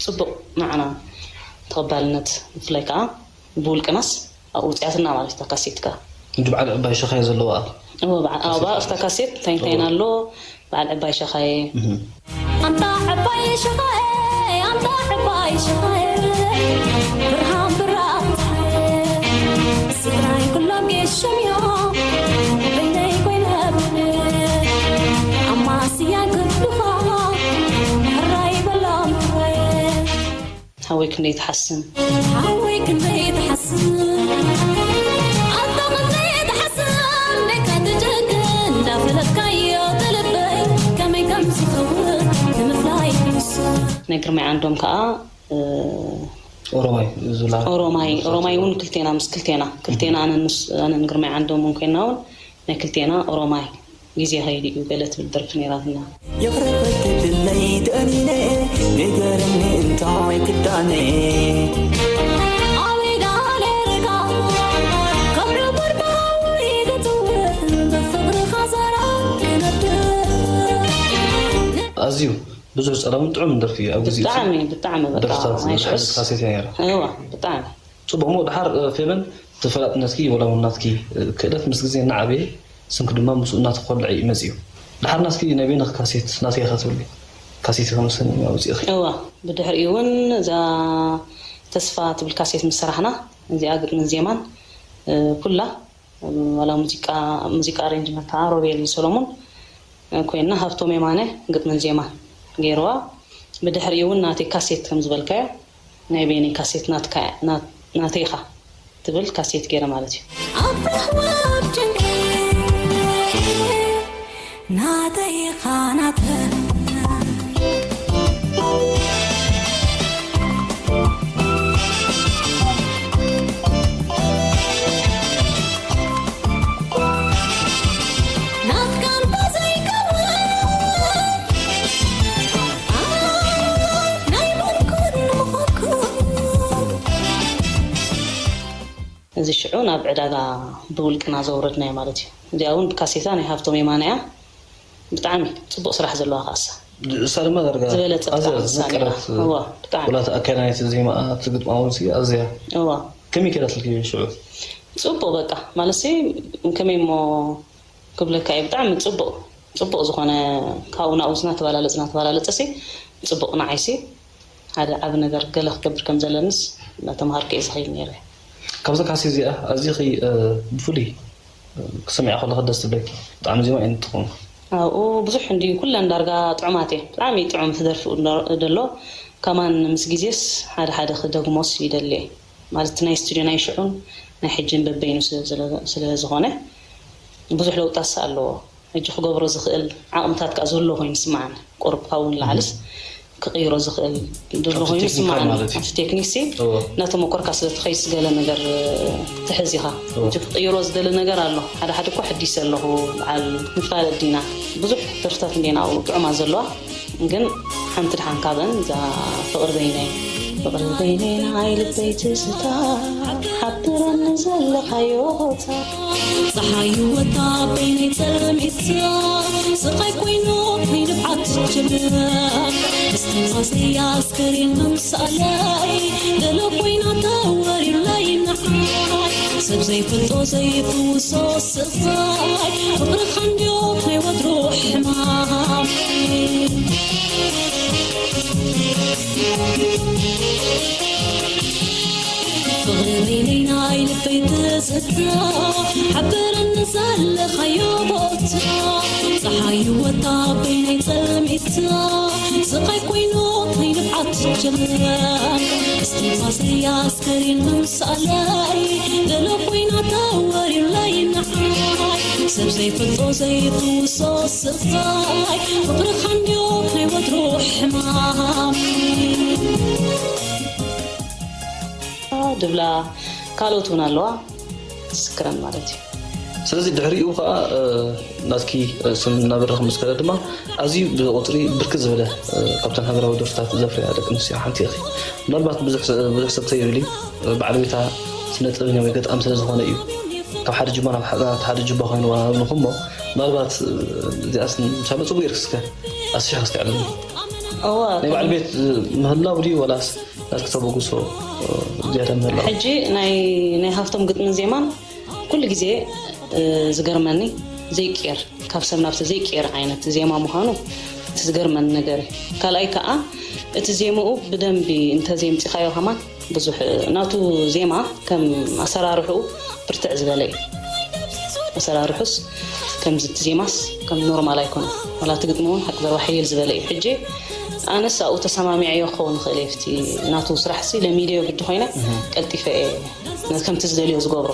ፅቡቕ ንዓና ተቐባልነት ብፍላይ ከዓ ብውልቅናስ ኣብኡ ውፅያትና ማለት እታ ካሴት ከዓ እንዲ በዓል ዕባይ ሸኻየ ዘለዋ እዎ በዓል ኣብኣ ኣብታ ካሴት እንታይ እንታይን ኣሎ በዓል ዕባይ ሸኻየ ኣንታ ዕባይ ሸኻየ ኣንታ ዕባይ ሸኻየ ብርሃን ብራኽ ፀሓየ ስድራይ ኩሎም ጌሾም እዮም በይነይ ኮይነ ኣማስያ ክብሉኻ ሕራይ በሎም ሕራየ ሓወይ ክንደይ ትሓስን ሓወይ ክንደይ ትሓስን ኣታ ክንደይ ትሓስን ደካ ትጀግን እንዳፈለጥካዮ ተልበይ ከመይ ከም ዝኸውን ንምፍላይ ናይ ግርማይ ዓንዶም ከዓ ኦሮማይ ዝብላ ኦሮማይ ኦሮማይ እውን ክልቴና ምስ ክልቴና ክልቴና ኣነን ግርማይ ዓንዶም እውን ኮይና እውን ናይ ክልቴና ኦሮማይ ግዜ ኸይዱ እዩ ገለ ትብል ደርፊ ነይራትና። ይቕረ በልለይ ደኒነ ንገርኒ እንታይ ክዳነ ኣበይ ዳሌርካ ከም ዕቡር ብሃዊ ክትውእ ብፍቕርኻ ዘራ ክነብር ኣዝዩ ብዙሕ ጸላምን ጥዑምን ደርፊ እዩ ኣብ ግዜ ብጣዕሚ ብጣዕሚ በቃ ደርፍታት ናይ ሽዑስ ዝሓዘት ካሴት እያ ነይራ። እዋ ብጣዕሚ ጽቡቕ እሞ ድሓር ፌቨን ተፈላጥነትኪ ወላ እውን ናትኪ ክእለት ምስ ግዜ እናዓበየ ስምኪ ድማ ምስኡ እናተኾልዐ እዩ መጺኡ። ድሓር ናትኪ ናይ በይንኺ ካሴት ናተይ ኢኻ ትብሊ ካሴት ኢኻ መሰለኒ ኣውጺእኺ። እዋ ብድሕሪኡ እውን እዛ ተስፋ ትብል ካሴት ምስ ሰራሕና እዚኣ ግጥምን ዜማን ኩላ ዋላ ሙዚቃ ሙዚቃ ኣሬንጅመንት ከዓ ሮቤል ሰሎሞን ኮይና ሃብቶም የማነ ግጥምን ዜማን ገይርዋ። ብድሕሪኡ እውን ናተይ ካሴት ከም ዝበልካዮ ናይ በይነይ ካሴት ናትካ ናተይኻ ትብል ካሴት ገይረ ማለት እዩ። ኣብ ራህዋ ኣብ ጭንቂ ናተይኻ ናተ እዚ ሽዑ ናብ ዕዳጋ ብውልቅና ዘውረድናዮ ማለት እዩ። እዚኣ እውን ብካሴታ ናይ ሃብቶም የማነ እያ። ብጣዕሚ ፅቡቕ ስራሕ ዘለዋ ከኣሳ እሳ ድማ ዳርጋ ዝበለፀት ኣዝያ ከዓ እሳ ነይራ። ዝነቀረት እዋ ብጣዕሚ ወላ እቲ ኣካያዳኒት ዜማ እቲ ግጥማ እውን ሲ ኣዝያ እዋ ከመይ ከይዳትልኪ ሽዑ ፅቡቕ በቃ ማለት ሲ ከመይ እሞ ክብለካ እየ ብጣዕሚ ፅቡቕ ፅቡቕ ዝኾነ ካብኡ ናብኡ እናተባላለፅ እናተባላለፀ ሲ ፅቡቕ ንዓይ ሲ ሓደ ዓቢ ነገር ገለ ክገብር ከም ዘለንስ እናተምሃርኩ እየ ዝኸይድ ነይረ። ካብዛ ካሴት እዚኣ ኣዚኺ ብፍሉይ ክሰምዕያ ከለኺ ደስ ትብለኪ ብጣዕሚ ዜማ እየን ትኸውን። ኣብኡ ብዙሕ እንድዩ ኩለን ዳርጋ ጥዑማት እየ ብጣዕሚ ጥዑም ትደርፍኡ ደሎ ከማን ምስ ግዜስ ሓደ ሓደ ክደግሞስ ይደሊ እየ ማለት ናይ ስቱድዮ ናይ ሽዑን ናይ ሕጅን በበይኑ ስለ ዝኾነ ብዙሕ ለውጣስ ኣለዎ። ሕጂ ክገብሮ ዝኽእል ዓቕምታት ከኣ ዘሎ ኮይኑ ይስምዓኒ። ቁሩብ ካብኡ ንላዕልስ ክቕይሮ ዝኽእል ዘሎ ኮይኑ ይስምዓኒ። ኣብቲ ቴክኒክሲ እናተመኮርካ ስለ ትኸይድ ዝገለ ነገር ትሕዝ ኢኻ። ሕጂ ክቕይሮ ዝደሊ ነገር ኣሎ። ሓደ ሓደ እኳ ሕዲሰ ኣለኹ። በዓል ንፋለጥ ዲና ብዙሕ ደርፍታት እንዴና ኣብኡ ጥዑማት ዘለዋ። ግን ሓንቲ ደሓን ካብአን እዛ ፍቕሪ በይነይ ፍቕሪ በይነይ ንዓይ ልበይ ትዝታ ሓብረኒ ዘለኻዮ ቦታ። ፀሓይ ወታ በይነይ ፀልሚታ ስቓይ ኮይኑ ንብዓት ትችል እስትንፋሰይ ኣስከሬን ምምሳለይ ገለ ኮይና ተወሪርለይ ንዓይ ሰብ ዘይፈልጦ ዘይፍውሶ ስቓይ ፍቕርኻ እንድዮ ናይ ወትሩ ሕማም ፍቕሪ ናይ ልበይ ትዝታ ሓብረኒ ዘለኻዮ ቦታ ፀሓይ ወታ በይነይ ፀልሚታ ስቓይ ኮይኑ ናይ ንብዓት ጀምረ እስትንፋሰይ ኣስከሬን ምምሳለይ ገለ ኮይና ተወሪርለይ ንዓይ ሰብ ዘይፈልጦ ዘይፍውሶ ስቓይ ፍቕርኻ እንድዮ ናይ ወትሩ ሕማም ድብላ ካልኦት እውን ኣለዋ። ትስክረን ማለት እዩ። ስለዚ ድሕሪኡ ከዓ ናትኪ ስም እናበረኸ ምስ ከደ ድማ ኣዝዩ ብቁፅሪ ብርክት ዝበለ ካብተን ሃገራዊ ደርፍታት ዘፍርያ ደቂ ኣንስትዮ ሓንቲ ኢኺ። ምናልባት ብዙሕ ሰብ ተይብል እዩ፣ በዓል ቤታ ስነ ጥበበኛ ወይ ገጣሚ ስለ ዝኾነ እዩ። ካብ ሓደ ጁባ ናብ ሓደ ጁባ ኮይኑ ንኹሞ ምናልባት እዚኣስ ምሳለ ፅቡቅ ይርክስከ ኣስሻ ክስተዕለኒ ናይ በዓል ቤት ምህላው ድዩ ወላስ ናትኪ ተበግሶ ዝያዳ ምህላው? ሕጂ ናይ ናይ ሃፍቶም ግጥምን ዜማን ኩሉ ግዜ ዝገርመኒ ዘይቅየር ካብ ሰብ ናብ ሰብ ዘይቅየር ዓይነት ዜማ ምዃኑ እቲ ዝገርመኒ ነገር እዩ። ካልኣይ ከዓ እቲ ዜምኡ ብደንቢ እንተዘየምፂኻዮ ከማን ብዙሕ ናቱ ዜማ ከም ኣሰራርሕኡ ብርትዕ ዝበለ እዩ። ኣሰራርሑስ ከምዚ እቲ ዜማስ ከም ኖርማል ኣይኮነን። ዋላ እቲ ግጥሚ እውን ሓቂ ዘረባ ሕይል ዝበለ እዩ። ሕጂ ኣነስ ኣብኡ ተሰማሚዐዮ ክኸውን ይኽእል እየ። ኣብቲ ናቱ ስራሕሲ ለሚደዮ ግዲ ኮይነ ቀልጢፈ እየ ከምቲ ዝደልዮ ዝገብሮ።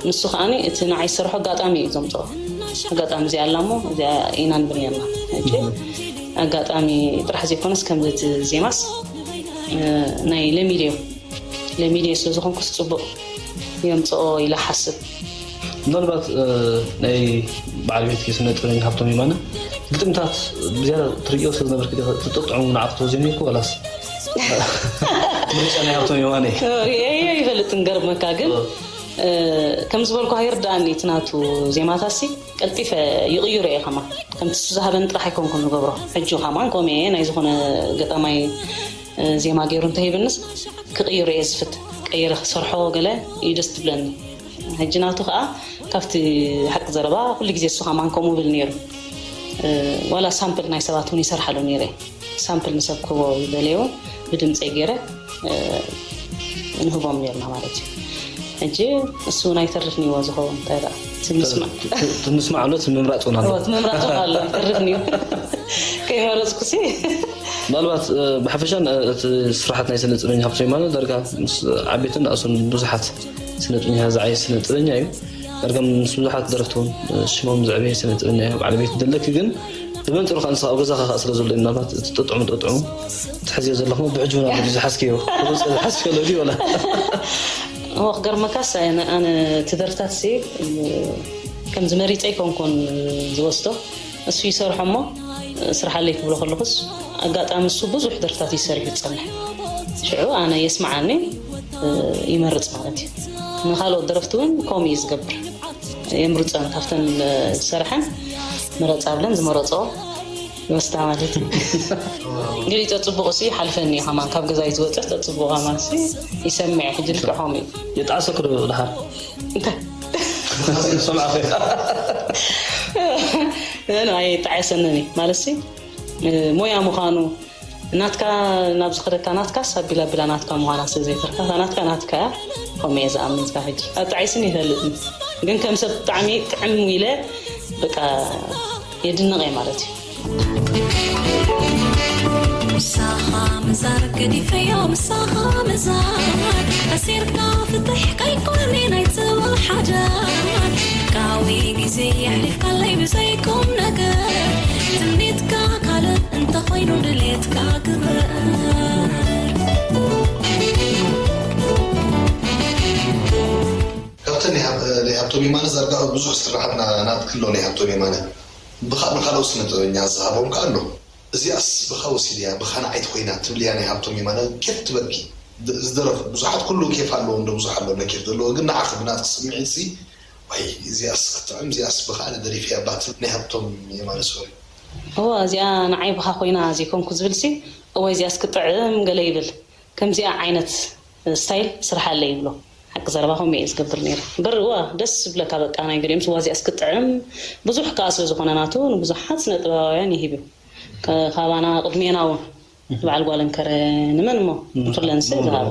ንሱ ከዓኒ እቲ ንዓይ ዝሰርሖ ኣጋጣሚ እዩ ዘምፅኦ። ኣጋጣሚ እዚኣ ኣላ እሞ እዚኣ ኢና ንብል ነርና። ሕጂ ኣጋጣሚ ጥራሕ ዘይኮነስ ከምዚ እቲ ዜማስ ናይ ለሚደዮ ለሚደዮ ስለ ዝኾንኩስ ፅቡቅ የምፅኦ ኢለ ሓስብ። ምናልባት ናይ በዓል ቤትኪ ስነ ጥበበኛ ሃብቶም የማነ ግጥምታት ብዝያዳ ትርእዮ ስለ ዝነበርኪ ዲኺ ትጥጥዑ ንዓኺ ተወዚኑ ኢልኩ ዋላስ ምርጫ ናይ ሃብቶም የማነ እዩ? ርእየዮ ይፈልጥ ንገርመካ ግን ከም ዝበልኩ ኣይርዳእኒ እቲ ናቱ ዜማታሲ ቀልጢፈ ይቕይሮ እየ ከማን ከምቲ እሱ ዝሃበኒ ጥራሕ ኣይኮንኩን ዝገብሮ ሕጂ ከማን ከምኡ እየ ናይ ዝኾነ ገጣማይ ዜማ ገይሩ እንተሂብንስ ክቕይሮ እየ ዝፍት ቀይረ ክሰርሖ ገለ እዩ ደስ ትብለኒ። ሕጂ ናቱ ከዓ ካብቲ ሓቂ ዘረባ ኩሉ ግዜ እሱ ከማን ከምኡ ብል ነይሩ። ዋላ ሳምፕል ናይ ሰባት እውን ይሰርሓሉ ነይረ። ሳምፕል ንሰብ ክህቦ ይደለየ እውን ብድምፀይ ገይረ ንህቦም ነርና ማለት እዩ። ሕጂ እሱ እውን ኣይተርፍን ይዎ ዝኸውን እንታይ ደኣ ትንስማዕ ትንስማዕ ኣሎ ትምምራፅ እውን ኣሎ ትምምራፅ እውን ኣሎ ኣይተርፍን እዩ ከይመረፅኩሲ ምናልባት ብሓፈሻ እቲ ስራሓት ናይ ስነ ጥበኛ ሃብቶም የማነ ዳርጋ ምስ ዓበይትን ንእሱን ብዙሓት ስነ ጥበኛ ዝዓየ ስነ ጥበኛ እዩ። ዳርጋ ምስ ብዙሓት ደረፍቲ እውን ሽሞም ዘዕበየ ስነ ጥበኛ እዩ። በዓል ቤት ደለኪ ግን ብመንፅሩ ከዓ ንስኻ ኣብ ገዛኻ ከዓ ስለ ዘሎ እዩ ምናልባት እቲ ጥጥዑሙ ጥጥዑሙ ትሕዝዮ ዘለኹ ብሕጂ እውን ኣሎ ዝሓዝክዮ ዝሓዝክዮ ኣሎ ድዩ ወላ እሞ ክገርመካስ ኣነ ኣነ እቲ ደርፍታት ሲ ከምዚ መሪፀ ኣይኮንኩን ዝወስዶ እሱ ይሰርሖ እሞ ስራሕ ኣለይ ክብሎ ከለኹስ ኣጋጣሚ እሱ ብዙሕ ደርፍታት እዩ ሰሪሑ ዝፀንሐ ሽዑ ኣነ የስምዓኒ ይመርፅ ማለት እዩ ንካልኦት ደረፍቲ እውን ከምኡ እዩ ዝገብር የምርፀን ካብተን ዝሰርሐን ምረፃ ብለን ዝመረፅኦ ይወስዳ ማለት እዩ ገሊፆ ፅቡቅ ሲ ሓልፈኒ እዩ ከማን ካብ ገዛይ ዝወፀ ተፅቡቅ ከማን ሲ ይሰምዐ ሕጂ ልክዖም እዩ የጣዕሰኩ ዶ ድሓር እንታይ ሰምዓ ኣይጣዕሰንን እዩ ማለት ሲ ሞያ ምዃኑ ናትካ ናብ ዝኸደካ ናትካስ ኣቢላ ኣቢላ ናትካ ምዃና ስለ ዘይተርካ እታ ናትካ ናትካ እያ ከምኡ እየ ዝኣምን እዚኣ ሕጂ ኣጣዒስኒ ይፈልጥኒ ግን ከም ሰብ ብጣዕሚ ጥዕም ኢለ በቃ የድንቕ እየ ማለት እዩ ምሳኻ ምዛር ገዲፈዮ፣ ምሳኻ ምዛር። ኣሲርካ ፍትሕ ከይኮኒ ናይ ጽባሕ ሓዳር። ቃዊ ግዜ የሕሊፍካለይ ብዘይ ቁም ነገር። ትምኒትካ ካልእ እንተኾይኑ ድሌትካ ግበር። ካብተን ናይ ሃብ-፣ ናይ ሃብቶም የማነ ዘርጋኡ ብዙሕ ስራሓት ና-፣ ናትክሎ ናይ ሃብቶም የማነ። ብኻ-፣ ንኻልኦት ስነ ጥበበኛ ዝሃቦም ከ ኣሎ? እዚኣስ ብኻ ወሲድያ፣ ብኻ ንዓይ ትኾይና ትብልያ ናይ ሃብቶም የማነ ኬፍ ትበልኪ። ድ-፣ ዝደረፉ ብዙሓት ኩሉ ኬፍ ኣለዎም ዶ ብዙሕ ኣለዎም ኬፍ ዘለዎ፣ ግን ንዓኺ ብናትኪ ስምዒት ሲ፣ ዋይ፣ እዚኣስ ክትጥዕም፣ እዚኣስ ብኻ ኣነ ደሪፈያ እባ ትብል ናይ ሃብቶም የማነ ሶሪ። እዋ፣ እዚኣ ንዓይ ብኻ ኮይና ዘይኮንኩ ዝብል ሲ፣ እዋይ፣ እዚኣስ ክትጥዕም ገለ ይብል። ከምዚኣ ዓይነት ስታይል ስርሓለይ ይብሎ። ሓቂ ዘረባ ከምኡ እየ ዝገብር ነይረ። እምበር እዋ፣ ደስ ዝብለካ በቃ ናይ ገሊኦም ስዋ እዚኣስ ክትጥዕም ብዙሕ ከኣ ስለ ዝኾነ ናቱ ንብዙሓት ስነ ጥበባውያን ይሂብ እዩ። ከ-፣ ካባና ቅድሜና እውን በዓል ጓል እንከረ ንመን እሞ ንኹለን ስለ ዝሃበ።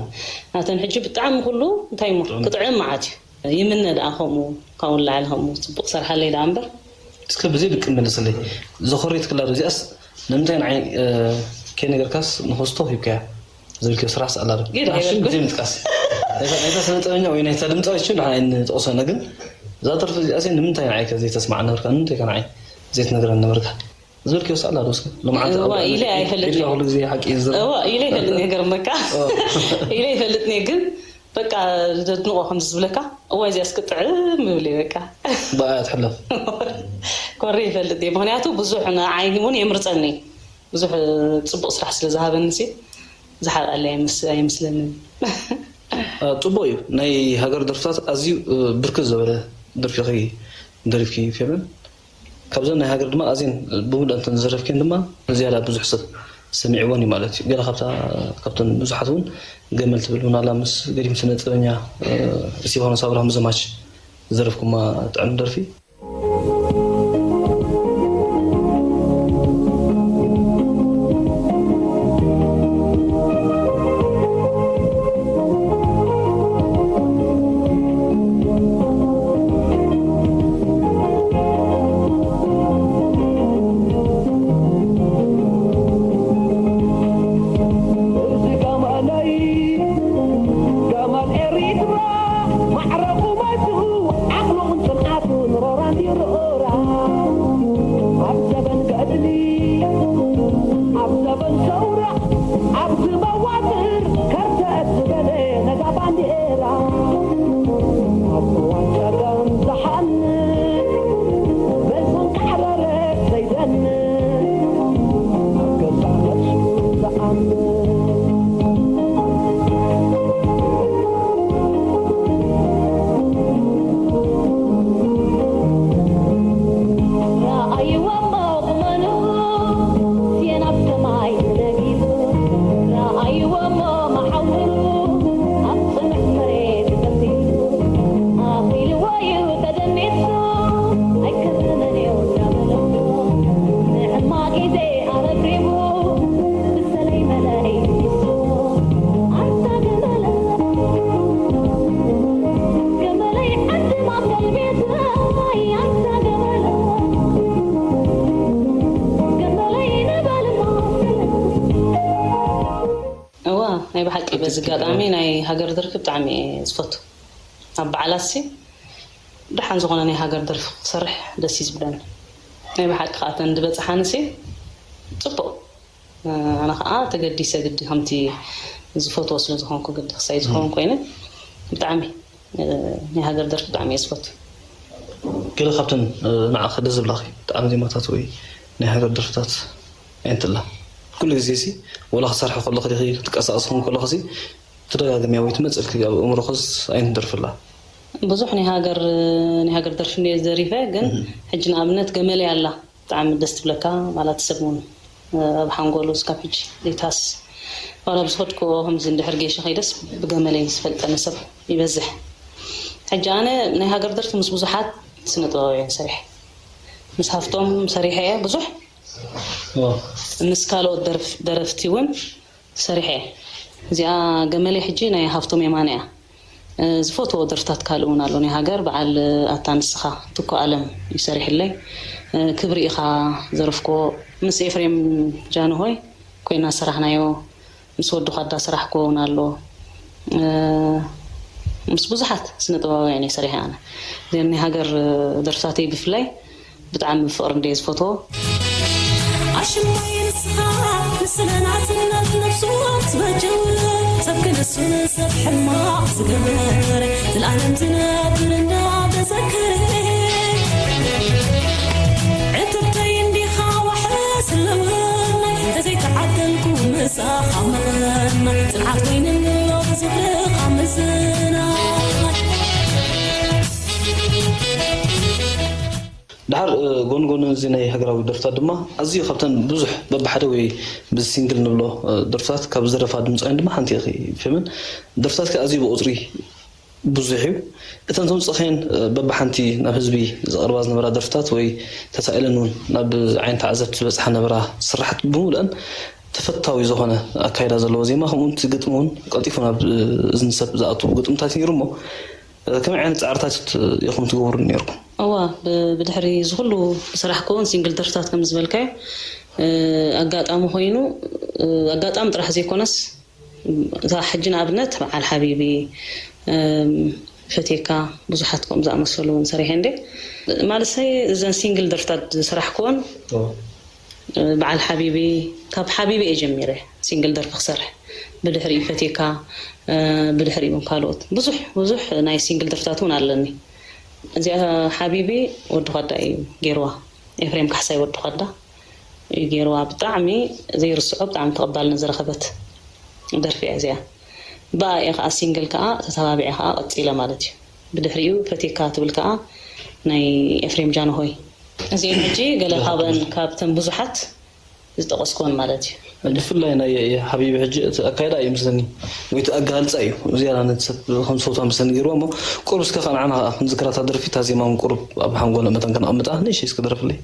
ናተን ሕጂ ብጣዕሚ ኩሉ እንታይ እሞ ጥዑም። ክጥዕም መዓት እዩ። ይምነ ደኣ ከምኡ ካብኡ ንላዕሊ ከምኡ ጽቡቕ ሰርሓለይ ደኣ እምበር። እስከ ብዘይ ድቂ መልስለይ። ዘኾሬት ክላ ዶ እዚኣስ ንምንታይ ንዓይ፣ እ፣ ከይነገርካስ ንኸስቶ ሂብካያ? ዝብልክዮ ስራሕ ስኣላ ዶ? ገለ ኣሽም ኣይበልኩ። ብዘይ ምጥቃስ። ናይታ፣ ናይታ ስነ ጥበበኛ ወይ ናይታ ድምጻዊት ሽም ንዓይ ንጠቕሶ ኢና፣ ግን እዛ ደርፊ እዚኣሲ ንምንታይ ንዓይ ከ ዘይተስማዕ ነበርካ? ንምንታይ ከ ንዓይ ዘይትነግረኒ ነበርካ? ዝብልክዮ ስኣላ ዶ እስከ? ሎምዓንቲ እዋ፣ ኣብ ኢለ ኣይፈልጥን ኢድካ እየ። ኩሉ ግዜ ሓቂ እዩ ዝዝረብ። እዋ፣ ኢለ ኣይፈልጥን እየ፣ ገርመካ። እዋ። ኢለ ኣይፈልጥን እየ፣ ግን በቃ ዘድንቖ ከምዚ ዝብለካ፣ እዋይ፣ እዚኣስ ክትጥዕም ይብል እየ፣ በቃ። ብኣያ ትሕለፍ። ኮሪ ይፈልጥ እየ፣ ምኽንያቱ ብዙሕ ንዓይ እውን የምርጸኒ። ብዙሕ ጽቡቕ ስራሕ ስለ ዝሃበኒ ሲ ዝሓርኣለይ ኣይምስ-፣ ኣይመስለንን። አ፣ ጽቡቕ እዩ። ናይ ሃገር ደርፍታት ኣዝዩ፣ እ፣ ብርክት ዝበለ ደርፊኺ ደሪፍኪ ፌቨን። ካብዘን ናይ ሃገር ድማ ኣዝየን ብምሉእንተን ዝደረፍክየን ድማ ዝያዳ ብዙሕ ሰብ ሰሚዕወን እዩ ማለት እዩ። ገለ ካብታ፣ ካብተን ብዙሓት እውን ገመል ትብል እውን ኣላ ምስ ገዲም ስነ ጥበበኛ፣ እ፣ እስቲፋኖስ ኣብርሃም ዘማች ዝደረፍኩማ ጥዕም ደርፊ። እዚ ጋማለይ፣ ጋማል ኤሪትራ፣ ማዕረ ቁመቱ፣ ዓቕሉን ጽንዓቱን ሮራን ይርኦራ። ኣብ ዘበን ገድሊ፣ ኣብ ዘበን ሰውራ፣ ኣብዚ መዋጥር ከርተት ዝበለ ነዛ ባንዴራ። ኣብ እዋን ጸገም ዝሓንጽ፣ በዝን ካዕረረ ዘይደንስ፣ ኣብ ገዛእ ነፍሱ ዝኣምን። ረኣይዎ እሞ ቁመኑ፣ ሲየን ኣብ ሰማይ ተደጊሱ። ረኣይዎ እሞ መሓውሩ፣ ኣብ ጽኑዕ መሬት ተሰሲሱ። ኣኺልዎ እዩ ተደኒሱ፣ ኣይከርተመን እዩ እንዳበለቶ። ንሕማቕ ግዜ ኣረብሪቡ፣ ብሰለይ መለይ ይሱ። ኣንታ ገመለ፣ ገመለይ ዓዲ ማእከል ቤት፣ ኣንታ ገመለ፣ ገመለይ ንበል ማእከል። እዋ፣ ናይ ብሓቂ በዚ ኣጋጣሚ ናይ ሃገር ደርፊ ብጣዕሚ እየ ዝፈቱ። ኣብ በዓላት ሲ ደሓን ዝኾነ ናይ ሃገር ደርፊ ክሰርሕ ደስ እዩ ዝብለኒ። ናይ ብሓቂ ከኣ እተን ዝበጽሓኒ ሲ ጽቡቕ። ኣነ ከኣ ተገዲሰ ግዲ ከምቲ ዝፈትዎ ስለ ዝኾንኩ ግዲ ክሳይ ዝኸውን ኮይነ ብጣዕሚ፣ እ፣ ናይ ሃገር ደርፊ ብጣዕሚ እየ ዝፈቱ። ገለ ካብተን፣ እ፣ ንዓኺ ደስ ዝብላኺ ብጣዕሚ ዜማታት ወይ ናይ ሃገር ደርፍታት ኣየንትላ? ኩሉ ግዜ ሲ ወላ ክሰርሒ ከለኺ ዲኺ ክትንቀሳቐሲ ኹን ከለኺ ሲ ትደጋግምያ ወይ ትመጽእልኪ ኣብ ኣእምሮኽስ ኣየንት ደርፊ ኣላ? ብዙሕ ናይ ሃገር፣ ናይ ሃገር ደርፊ እንድየ ዘሪፈ፣ ግን እህ። ሕጂ ንኣብነት ገመለይ ኣላ። ብጣዕሚ ደስ ትብለካ፣ ማለት ሰብ እውን ኣብ ሓንጎሉ እስካብ ሕጂ ዘይትሃስ። ዋላ ብዝኸድክዎ ከምዚ እንድሕር ጌሽ ከይደስ ብገመለይ ዝፈልጠኒ ሰብ ይበዝሕ። ሕጂ ኣነ ናይ ሃገር ደርፊ ምስ ብዙሓት ስነ ጥበባውያን ሰሪሐ። ምስ ሃፍቶም ሰሪሐ እየ ብዙሕ። ዋው። ምስ ካልኦት ደርፍ-፣ ደረፍቲ እውን ሰሪሐ እየ። እዚኣ ገመለይ ሕጂ ናይ ሃፍቶም የማነ እያ። እ፣ ዝፈትዎ ደርፍታት ካልእ እውን ኣሎ ናይ ሃገር፣ በዓል ኣታ ንስኻ ትኩ ኣለም እዩ ሰሪሕለይ። እ፣ ክብሪ ኢኻ ዘረፍክዎ ምስ ኤፍሬም ጃንሆይ ኮይና ዝሰራሕናዮ፣ ምስ ወዲ ኳዳ ስራሕ ክኸውን ኣሎ። እ፣ ምስ ብዙሓት ስነ ጥበባውያን እየ ሰሪሐ ኣነ። እዚኣን ናይ ሃገር፣ እ፣ ደርፍታተይ ብፍላይ ብጣዕሚ ብፍቕሪ እንድየ ዝፈትዎ። ኣሽማይ ንስኻ ንስለ ናጽነት ነፍሱ ዝበጀው፣ ሰብ ክነሱን ሰብ ሕማቕ ዝገብር፣ ዘልኣለም ዝነብር እንዳተዘከረ። ዕትብተይ እንዲኻ ዋሕስ ኣለወናይ፣ ተዘይተዓደልኩ ምሳኻ መናይ፣ ጽንዓት ኮይንሎ ዝኽርኻ ምዝናይ። ድሓር፣ እ፣ ጎን ጎን እዚ ናይ ሃገራዊ ደርፍታት ድማ ኣዝዩ ካብተን ብዙሕ በብሓደ ወይ ብሲንግል ንብሎ፣ እ፣ ደርፍታት ካብ ዝደረፋ ድምፃውያን ድማ ሓንቲ ኢኺ፣ ፌመን። ደርፍታትኪ ኣዝዩ ብቁፅሪ ብዙሕ እዩ። እተን ተውፅእኸን፣ እ፣ በብሓንቲ ናብ ህዝቢ ዝቐርባ ዝነበራ ደርፍታት ወይ ተሳኢለን እውን ናብ ዓይኒ ተዓዘብቲ ዝበፅሓ ነበራ ስራሕት ብምሉአን ተፈታዊ ዝኾነ ኣካይዳ ዘለዎ ዜማ፣ ከምኡ እውን እቲ ግጥሚ እውን ቀልጢፉ ናብ፣ እ፣ እዝኒ ሰብ ዝኣቱ ግጥምታት እዩ ነይሩ እሞ፣ እ፣ ከመይ ዓይነት ፃዕርታት ኢኹም ትገብሩ ነይርኩም? እዋ፣ ብ-፣ ብድሕሪ እዚ ኩሉ ስራሕ ክውን ሲንግል ደርፍታት ከም ዝበልካዮ፣ እ፣ ኣጋጣሚ ኮይኑ፣ እ፣ ኣጋጣሚ ጥራሕ ዘይኮነስ፣ እዛ ሕጂ ንኣብነት በዓል ሓቢቢ፣ እም፣ ፈቴካ፣ ብዙሓት ከምኡ ዝኣመሰሉ እውን ሰሪሐ እንዴ። ማለት ሰይ እዘን ሲንግል ደርፍታት ዝሰራሕክወን፣ ኦ። እ፣ በዓል ሓቢቢ፣ ካብ ሓቢቢ እየ ጀሚረ ሲንግል ደርፊ ክሰርሕ። ብድሕሪኡ ፈቴካ፣ እ፣ ብድሕሪኡ እውን ካልኦት። ብዙሕ፣ ብዙሕ ናይ ሲንግል ደርፍታት እውን ኣለኒ። እዚኣ ሓቢቢ ወዲ ኳዳ እዩ ገይርዋ። ኤፍሬም ካሕሳይ ወዲ ኳዳ እዩ ገይርዋ። ብጣዕሚ ዘይርስዖ፣ ብጣዕሚ ተቐባልነት ዝረኸበት ደርፊ እያ እዚኣ። ብኣ እየ ከዓ ሲንግል ከዓ ተተባቢዐ ከዓ ቀፂለ ማለት እዩ። ብድሕሪኡ ፈቴካ ትብል ከዓ ናይ ኤፍሬም ጃንሆይ። እዚአን ሕጂ ገለ ካብአን፣ ካብተን ብዙሓት ዝጠቐስኩወን ማለት እዩ። ብፍላይ ናይ ሓቢቢ ሕጂ እቲ ኣካይዳ እዩ ምስለኒ፣ ወይ እቲ ኣጋልፃ እዩ ዝያዳ ነቲ ሰብ ከም ዝፈትዋ ምስለኒ ገይርዎ። እሞ ቁሩብ እስከ ከኣ ንዓና ከኣ ክንዝክራ እታ ደርፊ፣ እታ ዜማ እውን ቁሩብ ኣብ ሓንጎልና መታን ከነቐምጣ፣ ንእሽተይ እስከ ድረፍለይ።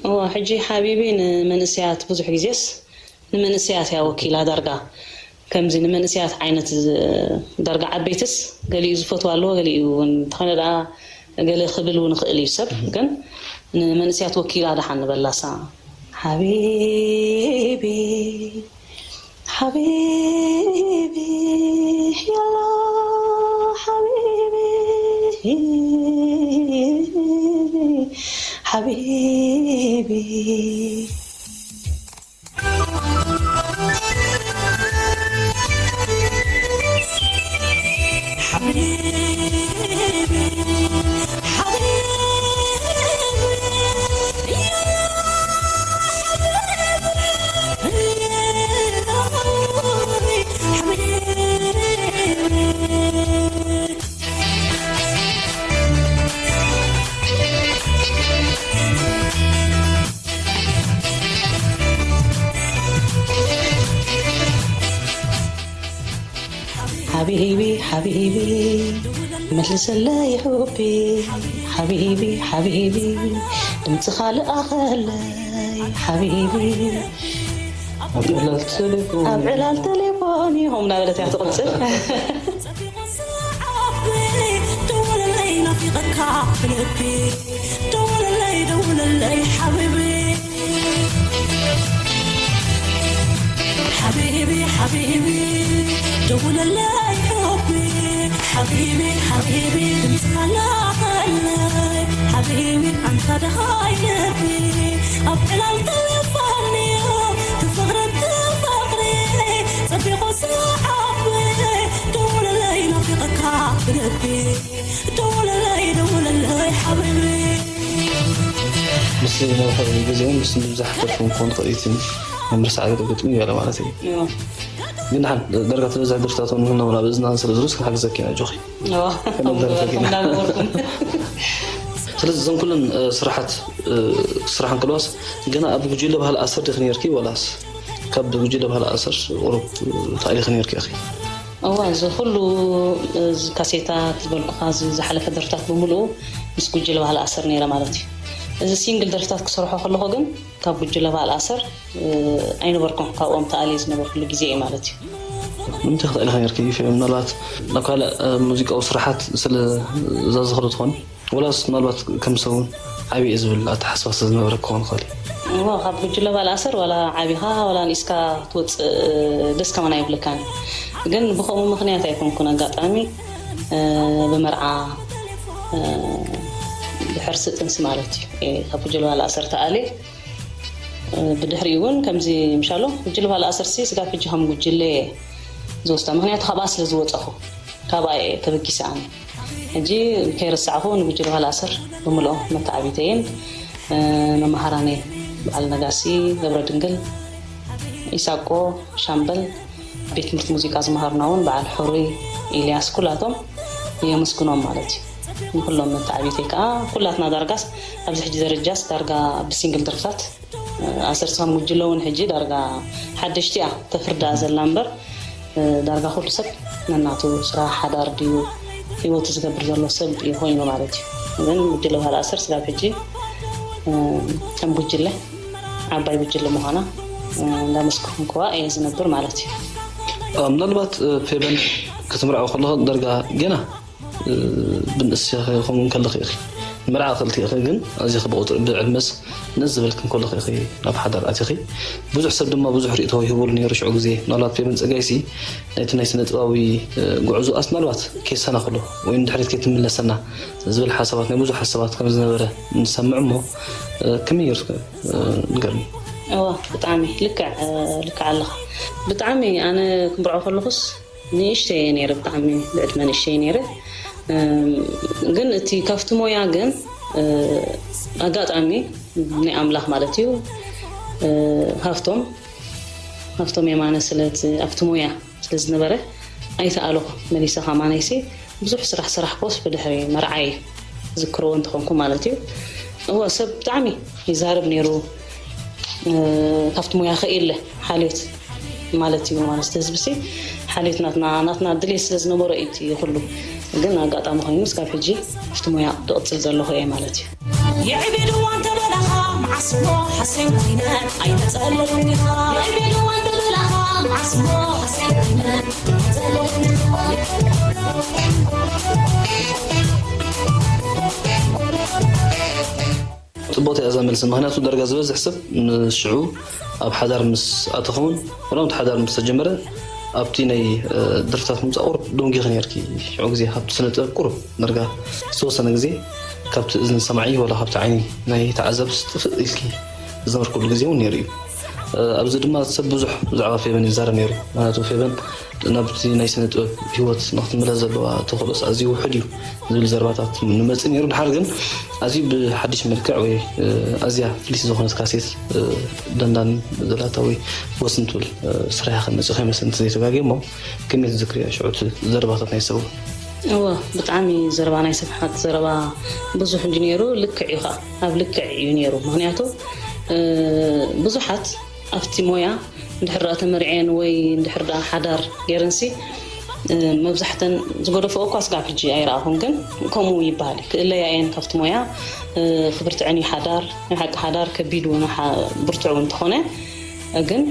እዋ፣ ሕጂ ሓቢቢ ንመንእሰያት ብዙሕ ግዜስ ንመንእሰያት እያ ወኪላ ዳርጋ። ከምዚ ንመንእሰያት ዓይነት ዝ-፣ ዳርጋ ዓበይትስ ገሊኡ ዝፈትዋ ኣለዎ፣ ገሊኡ እውን እንተኾነ ደኣ ገለ ክብል እውን ይኽእል እዩ ሰብ። ግን ንመንእሰያት ወኪላ ደሓን ንበላሳ። ሓቢቢ፣ ሓቢቢ፣ ያላ ሓቢቢ፣ ሓቢቢ። ሓቢቢ ሓቢቢ መልሰለይ ሑቢ ሓቢቢ ሓቢቢ ድምፅኻ ልኣኸለይ ሓቢቢ ኣብ ዕላል ቴሌፎን። ኣብ ዕላል ቴሌፎን ኢኹም እናበለት እያ ትቕፅል። ደውለለይ ናፊቐካ ብልቢ ደውለለይ ደውለለይ ሓቢቢ ሓቢቢ ሓቢቢ ደውለለይ ሑቢ ሓቢቢ ሓቢቢ ድምፅኻ ላኸለይ ሓቢቢ ኣንታ ደሃይ ልቢ ኣብ ዕላል ቴሌፎን እዩ ትፍቕረን ትፍቕሪ ጸቢቑ ስዓቢ ደውለለይ ናፊቐካ ብልቢ ደውለለይ ደውለለይ ሓቢቢ ምስ ነውሒ ግዜን ምስ ምብዛሕ ደርፍን ክኾን ይኽእል እዩ እቲ መምርሲ ዓገደ ገጥሙ ይበለ ማለት እዩ። እዎ። ግን ደሓን ደርጋ ትበዝሕ ደርፍታት እውን ምህላው ናብ እዝና ስለ ዝርስ ክንሓግዘኪ ኢና ኣጆኺ። እዎ። ከመይ ደረፈ ጌና? እንዳገበርኩም። ስለዚ እዞም ኩለን፣ እ፣ ስራሓት፣ እ፣ ስራሕ እንክልዋስ ገና ኣብ ጉጅለ ባህሊ ኣሰር ዲኺ ነርኪ ወላስ ካብ ጉጅለ ባህሊ ኣሰር ቁሩብ፣ እ፣ ተኣሊኺ ነርኪ ኢኺ? እዋ፣ እዚ ኩሉ፣ እዚ ካሴታት ዝበልኩኻ፣ እዚ ዝሓለፈ ደርፍታት ብምልኡ ምስ ጉጅለ ባህሊ ኣሰር ነይረ ማለት እዩ። እዚ ሲንግል ደርፍታት ክሰርሖ ከለኹ ግን ካብ ጉጅለ ባህሊ ኣሰር፣ እ፣ ኣይነበርኩን። ካብኦም ተኣልየ ዝነበርኩሉ ግዜ እዩ ማለት እዩ። ንምንታይ ክትኣሊ ነርኪ? ይፍዮ ምናልባት ናብ ካልእ፣ እ፣ ሙዚቃዊ ስራሓት ስለ ዘዘኽሩ ትኾን? ወላስ ምናልባት ከም ሰብ እውን ዓብየ ዝብል ኣተሓሳስባ ዝነበረ ክኸውን ይኽእል እዩ? እሞ ካብ ጉጅለ ባልኣሰር ዋላ ዓቢኻ ዋላ ንእስካ ትወፅእ ደስ ከማን ኣይብለካን። ግን ብኸምኡ ምኽንያት ኣይኮንኩን። ኣጋጣሚ ብመርዓ ድሕር ስጥንሲ ማለት እዩ ካብ ጉጅለ ባልኣሰር ተኣልየ። ብድሕሪኡ እውን ከምዚ ምሻሎ ጉጅለ ባልኣሰርሲ ስጋብ ሕጂ ከም ጉጅለ ዝወስዳ ምክንያቱ ካብኣ ስለ ዝወፀኹ ካብኣ እየ ተበጊሰ ኣነ። ሕጂ ከይረሳዕኹ ንጉጅለ ባልኣሰር ብምልኦም መተዓቢተይን መማሃራነይ በዓል ነጋሲ ገብረ ድንግል፣ ኢሳቆ ሻምበል፣ ቤት ትምህርቲ ሙዚቃ ዝመሃርና እውን በዓል ሕሩይ ኢልያስ ኩላቶም የመስግኖም ማለት እዩ። ንኩሎም መተዓቢተይ ከዓ ኩላትና ዳርጋስ ኣብዚ ሕጂ ደረጃስ ዳርጋ ብሲንግል ደርፍታት ኣሰርሳም ጉጅለ እውን ሕጂ ዳርጋ ሓደሽቲ እያ ተፍርዳ ዘላ እምበር ዳርጋ ኩሉ ሰብ ነናቱ ስራሕ ሓዳር ድዩ ህይወቱ ዝገብር ዘሎ ሰብ እዩ ኮይኑ ማለት እዩ። ግን ጉጅለ ባህል ኣሰር ስጋብ ሕጂ ከም ጉጅለ ዓባይ ጉጅለ ምዃና እንዳመስከርኩዋ እየ ዝነብር ማለት እዩ። ምናልባት ፌበን ክትምርዓው ከለኹ ዳርጋ ገና ብንእስ ከምኡ ከለኺ ኢኺ መርዓ ክልቲ ኢኺ ግን ኣዚኺ ብቁፅሪ ብዕድመስ ንእስ ዝበልክን ከለኺ ኢኺ ናብ ሓዳር ኣቲኺ። ብዙሕ ሰብ ድማ ብዙሕ ርእቶ ይህበሉ ነይሩ ሽዑ ግዜ። ምናልባት ፌበን ፀጋይሲ ናይቲ ናይ ስነ ጥበባዊ ጉዕዞኣስ ምናልባት ከይሰናኽሎ ወይ ንድሕሪት ከይትምለሰና ዝብል ሓሳባት ናይ ብዙሕ ሓሳባት ከም ዝነበረ ንሰምዕ እሞ ከመይ ገይሩ ንገርኒ። እዋ ብጣዕሚ ልክዕ ልክዕ ኣለኻ። ብጣዕሚ ኣነ ክምርዖ ከለኹስ ንእሽተይ እየ ነይረ፣ ብጣዕሚ ብዕድመ ንእሽተይ ነይረ። ግን እቲ ካብቲ ሞያ ግን ኣጋጣሚ ናይ ኣምላኽ ማለት እዩ ሃፍቶም ሃፍቶም የማነ ስለ ኣብቲ ሞያ ስለ ዝነበረ ኣይተኣለኹ መሊሰ ከማነይሲ ብዙሕ ስራሕ ስራሕ ኮስ ብድሕሪ መርዓይ ዝክርዎ እንተኾንኩ ማለት እዩ። እወ ሰብ ብጣዕሚ ይዛረብ ነይሩ ካብቲ ሞያ ከኢለ ሓልዮት ማለት እዩ ማለት ህዝቢ ሲ ሓልዮት ናትና ናትና ድሌት ስለ ዝነበሮ እዩ እቲ ኩሉ ግን ኣጋጣሚ ኮይኑ እስካብ ሕጂ ኣብቲ ሞያ ዝቕፅል ዘለኹ እየ ማለት እዩ። የዕቤድዋ እንተበላኻ መዓስ እሞ ሓሴን ኮይነ ኣይተፀለሉን ዲኻ? የዕቤድዋ እንተበላኻ መዓስ እሞ ሓሴን ኮይነ ኣይተፀለሉን ዲኻ? ፅቡቕቲ እያ እዛ መልሲ። ምክንያቱ ዳርጋ ዝበዝሕ ሰብ ምስ ሽዑ ኣብ ሓዳር ምስ ኣተኸውን ወላ እቲ ሓዳር ምስ ተጀመረ ኣብቲ ናይ ደርፍታት ምምፃእ ቁሩብ ደንጊኺ ነርኪ። ሽዑ ግዜ ካብቲ ስነ ጥበብ ቁሩብ ዳርጋ ዝተወሰነ ግዜ ካብቲ እዝኒ ሰማዒ ወላ ካብቲ ዓይኒ ናይ ተዓዘብቲ ጥፍእ ኢልኪ ዝነበርኩሉ ግዜ እውን ነይሩ እዩ። ኣብዚ ድማ ሰብ ብዙሕ ብዛዕባ ፌበን ይዛረብ ነይሩ። ምክንያቱ ፌበን ናብቲ ናይ ስነ ጥበብ ህይወት ንክትምለስ ዘለዋ ተኽእሎስ ኣዝዩ ውሑድ እዩ ዝብል ዘረባታት ንመፅእ ነይሩ። ድሓር ግን ኣዝዩ ብሓድሽ መልክዕ ወይ ኣዝያ ፍልይቲ ዝኾነት ካሴት ደንዳን ዘላታ ወይ ወስን ትብል ስራሕያ ከመፅእ ከይመስል እንተዘይተጋግየ እሞ ከመይ ትዝክርያ ሽዑ እቲ ዘረባታት ናይ ሰብ እውን? እወ ብጣዕሚ ዘረባ ናይ ሰብ ሓቂ ዘረባ ብዙሕ እንዲ ነይሩ ልክዕ እዩ ከዓ ኣብ ልክዕ እዩ ነይሩ ምክንያቱ ብዙሓት ኣብቲ ሞያ እንድሕር ደኣ ተመሪዐን ወይ እንድሕር ደኣ ሓዳር ገይረንሲ መብዛሕተን ዝገደፍኦ እኳ ስጋብ ሕጂ ኣይረኣኹን ግን ከምኡ ይበሃል እዩ ክእለያ እየን ካብቲ ሞያ ክብርትዐን እዩ ሓዳር ናይ ሓቂ ሓዳር ከቢድ እውን ብርቱዕ እውን እንተኾነ ግን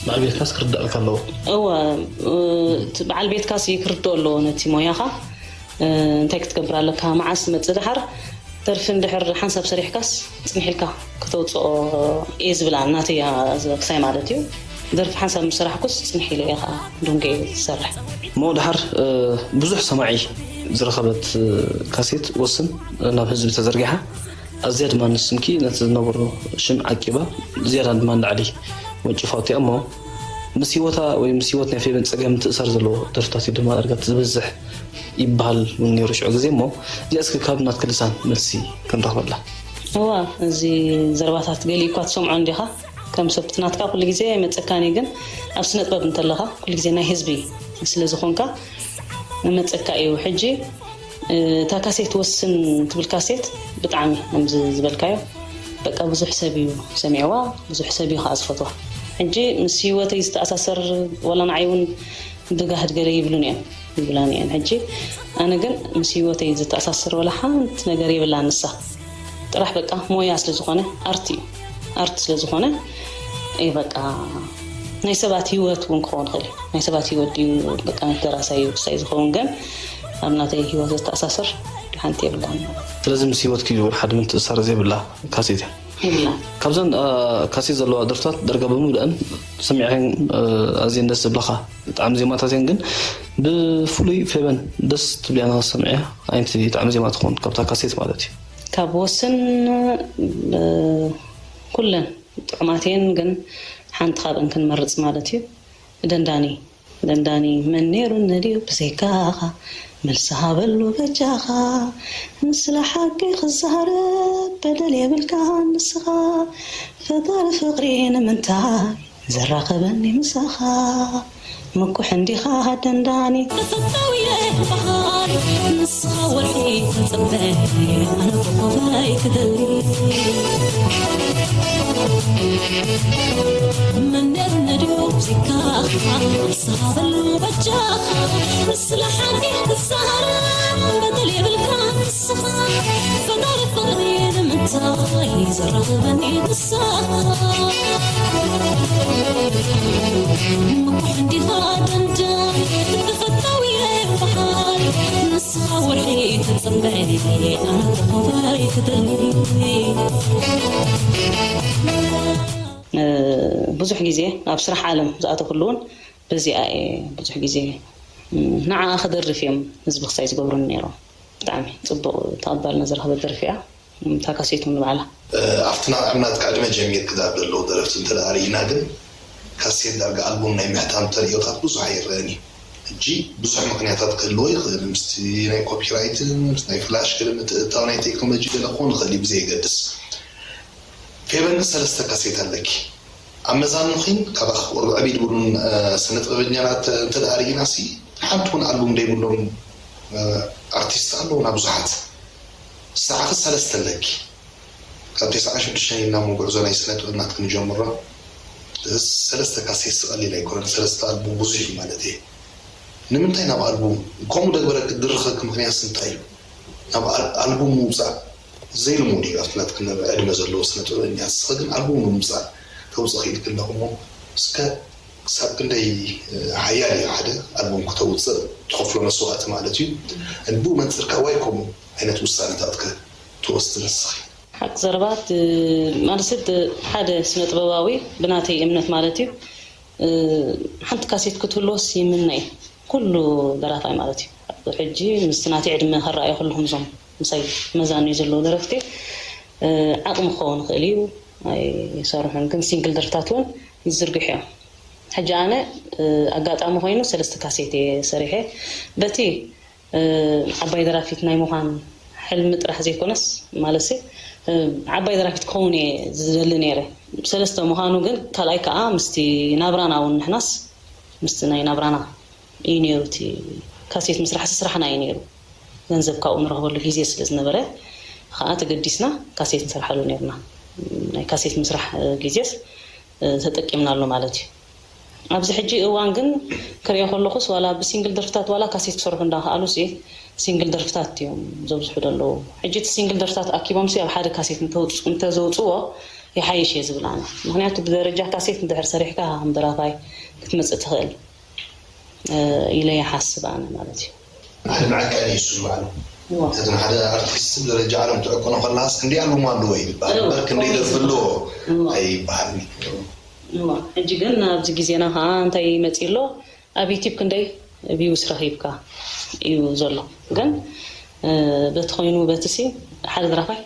በዓል ቤትካስ ክርዳእልካ ኣለዎ እወ በዓል ቤትካስ ክርድኦ ኣለዎ ነቲ ሞያኻ እንታይ ክትገብር ኣለካ መዓስ መፅእ ደሓር ደርፊ እንድሕር ሓንሳብ ሰሪሕካስ ፅንሕ ኢልካ ክተውፅኦ እየ ዝብላ ናተይ ክሳይ ማለት እዩ። ደርፊ ሓንሳብ ምስ ሰራሕኩስ ፅንሕ ኢለ እየ ከዓ ዱንጌ ዝሰርሕ። እሞ ደሓር ብዙሕ ሰማዒ ዝረኸበት ካሴት ወስን ናብ ህዝቢ ተዘርጊሓ ኣዝያ ድማ ንስምኪ ነቲ ዝነበሮ ሽም ዓቂባ ዝያዳ ድማ ንላዕሊ ወንጭፋ ወቲኣ እሞ ምስ ህይወታ ወይ ምስ ህይወት ናይ ፌቨን ፀገም ምትእሳር ዘለዎ ደርፍታት እዩ ድማ ዳርጋ ዝበዝሕ ይበሃል እውን ነይሩ ሽዑ ግዜ እሞ እዚኣ እስኪ ካብ ናትኪ ልሳን መልሲ ክንረኽበላ። እዋ እዚ ዘረባታት ገሊኡ እኳ ትሰምዖ እንዲኻ ከም ሰብ ናትካ ኩሉ ግዜ መፀካኒ ግን ኣብ ስነ ጥበብ እንተለኻ ኩሉ ግዜ ናይ ህዝቢ ስለ ዝኾንካ መፀካ እዩ ሕጂ እታ ካሴት ወስን ትብል ካሴት ብጣዕሚ ከምዚ ዝበልካዮ በቃ ብዙሕ ሰብ እዩ ሰሚዕዋ ብዙሕ ሰብ እዩ ከዓ ዝፈትዋ ሕጂ ምስ ህይወተይ ዝተኣሳሰር ወላ ንዓይ እውን ብጋህድ ገለ ይብሉን እዮም ይብላን እየን ሕጂ ኣነ ግን ምስ ህይወተይ ዝተኣሳሰር ወላ ሓንቲ ነገር የብላ ንሳ ጥራሕ በቃ ሞያ ስለ ዝኾነ ኣርት እዩ ኣርት ስለ ዝኾነ በቃ ናይ ሰባት ህይወት እውን ክኸውን ይኽእል እዩ ናይ ሰባት ህይወት ድዩ በቃ መተራሳዩ ክሳይ ዝኸውን ግን ኣብ ናተይ ህይወት ዝተኣሳሰር ሓንቲ የብላን። ስለዚ ምስ ህይወትኪ ዝውል ሓደ ምትእሳር ዘይብላ ካሴት እያ። ይብላ ካብዘን አ፣ ካሴት ዘለዋ ደርፍታት ደርጋ ብምልእን ሰሚዐን አ፣ ኣዝየን ደስ ዝብላኻ ጣዕሚ ዜማታት እየን። ግን ብፍሉይ ፌበን ደስ ትብልያ ንኽሰምዕያ ዓይነት ጣዕሚ ዜማ ትኾን ካብታ ካሴት ማለት እዩ። ካብ ወስን ብ- ኩለን ጥዑማት እየን፣ ግን ሓንቲ ካብእን ክንመርፅ ማለት እዩ። ደንዳኒ ደንዳኒ መን ነይሩ ነድዩ ብዘይካኻ፣ መልሲ ሃበሉ በጃኻ። ንስለ ሓቂ ክዛረብ በደል የብልካ ንስኻ። ፈጣሪ ፍቕሪ ንምንታይ ዘራኸበኒ ምሳኻ? ምኩሕ እንዲኻ ደንዳኒ። ተፈታዊ በሃል ንስኻ ወርሒ ተጸበ ኣነ ኮኾበይ ክደሊ። መነት ነድዮ ሙዚቃ ንስኻ በሉ በጃኻ። ንስለ ሓቂ ክዛረብ በደል የብልካ ንስኻ። ፈጣሪ ፍቕሪ ንምንታይ ዘራኽበኒ ንስኻ? ምኩሕ እንዲኻ ደንዳኒ ተፈታዊ በሃል ንስኻ ወርሒ ተጸበ ኣነ ኮኾበይ ክደሊ። ብዙሕ ግዜ ኣብ ስራሕ ዓለም ዝኣተኩሉ እውን በዚኣ እየ ብዙሕ ግዜ ንዓኣ ክደርፍ እዮም ህዝቢ ክሳይ ዝገብሩኒ ነይሮም። ብጣዕሚ ፅቡቅ ተቐባልነት ዝረኸበት ደርፊ እያ። እታ ካሴት እውን ንባዕላ ኣብቲ ናብ ዕብናት ዕድመ ጀሚርኪ ዛብ ዘለዉ ደረፍቲ እንተ ደኣ ርኢና ግን ካሴት ዳርጋ ኣልቡም ናይ ምሕታም ተርእዮታት ብዙሕ ኣይረአን እዩ። ሕጂ ብዙሕ ምክንያታት ክህልዎ ይኽእል፣ ምስቲ ናይ ኮፒራይትን ምስ ናይ ፍላሽ ገለ ምትእትታው ናይ ቴክኖሎጂ ገለ ክኾን ይኽእል እዩ ብዘየገድስ። ፌበን ግን ሰለስተ ካሴት ኣለኪ። ኣብ መዛኑኺን ካብ ኣኽብር ዕብይ ድብሉን ስነ ጥበበኛታት እንተ ደኣ ርኢና ሲ ሓንቲ እውን ኣልቡም ደይብሎም ኣርቲስት ኣለዉና ብዙሓት። ንስዓኺ ሰለስተ ኣለኪ። ካብ ተስዓን ሽዱሽተን ኢልና እሞ ጉዕዞ ናይ ስነ ጥበብ ናትኪ ንጀምሮ። ሰለስተ ካሴት ቀሊል ኣይኮነን፣ ሰለስተ ኣልቡም ብዙሕ እዩ ማለት እየ። ንምንታይ ናብ ኣልቡም ከምኡ ደግበረኪ ድርኸኪ ምኽንያትስ እንታይ እዩ? ናብ ኣል- ኣልቡም ምውፃእ ዘይልሙድ እዩ ኣብቲ ናትኪ ዕድመ ዘለዎ ስነ ጥበበኛ። ንስኺ ግን ኣልቡም ንምውፃእ ተውፅእ ኢልኪ ኣለኹ እሞ እስከ ክሳብ ክንደይ ሓያል እዩ ሓደ ኣልቡም ክተውፅእ ትኸፍሎ መስዋእቲ ማለት እዩ። ብኡ መንፅር ከ ዋይ ከምኡ ዓይነት ውሳነታት ከ ትወስድ ንስኺ? ሓቂ ዘረባ ማለት ሓደ ስነ ጥበባዊ ብናተይ እምነት ማለት እዩ ሓንቲ ካሴት ክትህልወስ ይምነ እዩ ኩሉ ደራፋይ ማለት እዩ። ሕጂ ምስቲ ናተይ ዕድመ ከረኣዩ ከለኹም እዞም ምሳይ መዛንዩ ዘለዉ ደረፍቲ ዓቕሚ ክኸውን ይኽእል እዩ ኣይሰርሑን ግን ሲንግል ደርፍታት እውን ይዝርግሑ እዮም። ሕጂ ኣነ ኣጋጣሚ ኮይኑ ሰለስተ ካሴት እየ ሰሪሐ በቲ ዓባይ ደራፊት ናይ ምዃን ሕልሚ ጥራሕ ዘይኮነስ ማለት ዓባይ ደራፊት ክኸውን እየ ዝደሊ ነይረ። ሰለስተ ምዃኑ ግን ካልኣይ ከዓ ምስቲ ናብራና እውን ንሕናስ ምስቲ ናይ ናብራና እዩ ነይሩ እቲ ካሴት ምስራሕ ስራሕና እዩ ነይሩ። ገንዘብ ካብኡ ንረኽበሉ ግዜ ስለ ዝነበረ ከዓ ተገዲስና ካሴት ንሰርሓሉ ነርና። ናይ ካሴት ምስራሕ ግዜስ ተጠቂምናሉ ማለት እዩ። ኣብዚ ሕጂ እዋን ግን ክሪኦ ከለኹስ ዋላ ብሲንግል ደርፍታት ዋላ ካሴት ክሰርሑ እንዳኸኣሉ ሲ ሲንግል ደርፍታት እዮም ዘብዝሑ ዘለዉ። ሕጂ እቲ ሲንግል ደርፍታት ኣኪቦም ሲ ኣብ ሓደ ካሴት እንተውፅ- እንተዘውፅዎ ይሓይሽ እየ ዝብል ኣነ። ምክንያቱ ብደረጃ ካሴት እንድሕር ሰሪሕካ ከም ደራፋይ ክትመፅእ ትኽእል ኢለ ይሓስብ ኣነ ማለት እዩ። ሓደ መዐቀኒ እዩ እሱ ንባዕሉ። እዋ። ምክንያቱ ንሓደ ኣርቲስት ብደረጃ ዓለም ትዕቅኖ ከለሃስ ክንደይ ኣልቡም ኣለዎ እዩ ዝበሃል እምበር ክንደይ ደርፊ ኣለዎ ኣይበሃልን እዩ። እዋ። ሕጂ ግን ኣብዚ ግዜና ከዓ እንታይ መፂ ኣሎ ኣብ ዩቲብ ክንደይ ቪውስ ረኺብካ እዩ ዘሎ። ግን በቲ ኮይኑ በቲ ሲ ሓደ ደራፋይ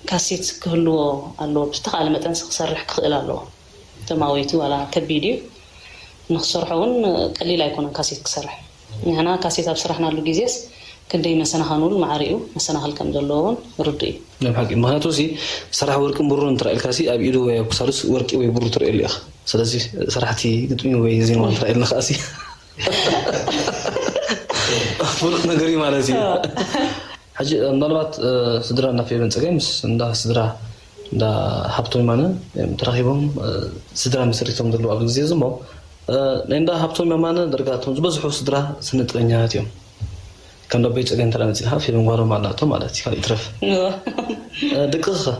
ካሴት ክህልዎ ኣለዎ ብዝተኻእለ መጠን ክሰርሕ ክኽእል ኣለዎ። ተማዊቱ ዋላ ከቢድ እዩ ንክሰርሖ እውን ቀሊል ኣይኮነን ካሴት ክሰርሕ። ንሕና ካሴት ኣብ ስራሕናሉ ግዜስ ክንደይ መሰናኸኑል ማዕሪኡ መሰናኸል ከም ዘለዎ እውን ርዱ እዩ። ናይ ብሓቂ ምክንያቱ ሲ ሰራሕ ወርቅን ብሩርን እንተ ኢልካ ሲ ኣብ ኢዱ ወይ ኣብ ክሳዱስ ወርቂ ወይ ብሩ ትርእየሉ ኢኻ። ስለዚ ሰራሕቲ ግጥሚ ወይ ዜማ እንተ ኢልና ከዓ ሲ ፍሉጥ ነገር እዩ ማለት እዩ። ሕጂ ምናልባት ስድራ እንዳ ፌበን ፀጋይ ምስ እንዳ ስድራ እንዳ ሃብቶም የማነ ተራኺቦም ስድራ መሰሪቶም ዘለዉ ኣብዚ ግዜ እዚ እሞ ናይ እንዳ ሃብቶም የማነ ደርጋቶም ዝበዝሑ ስድራ ስነ ጥበኛታት እዮም። ከም ደቦይ ፀገን እንተ መፂልካ ፌበን ጓሎም ኣላቶ ማለት እዩ። ካልእ ይትረፍ ደቅኺ ከ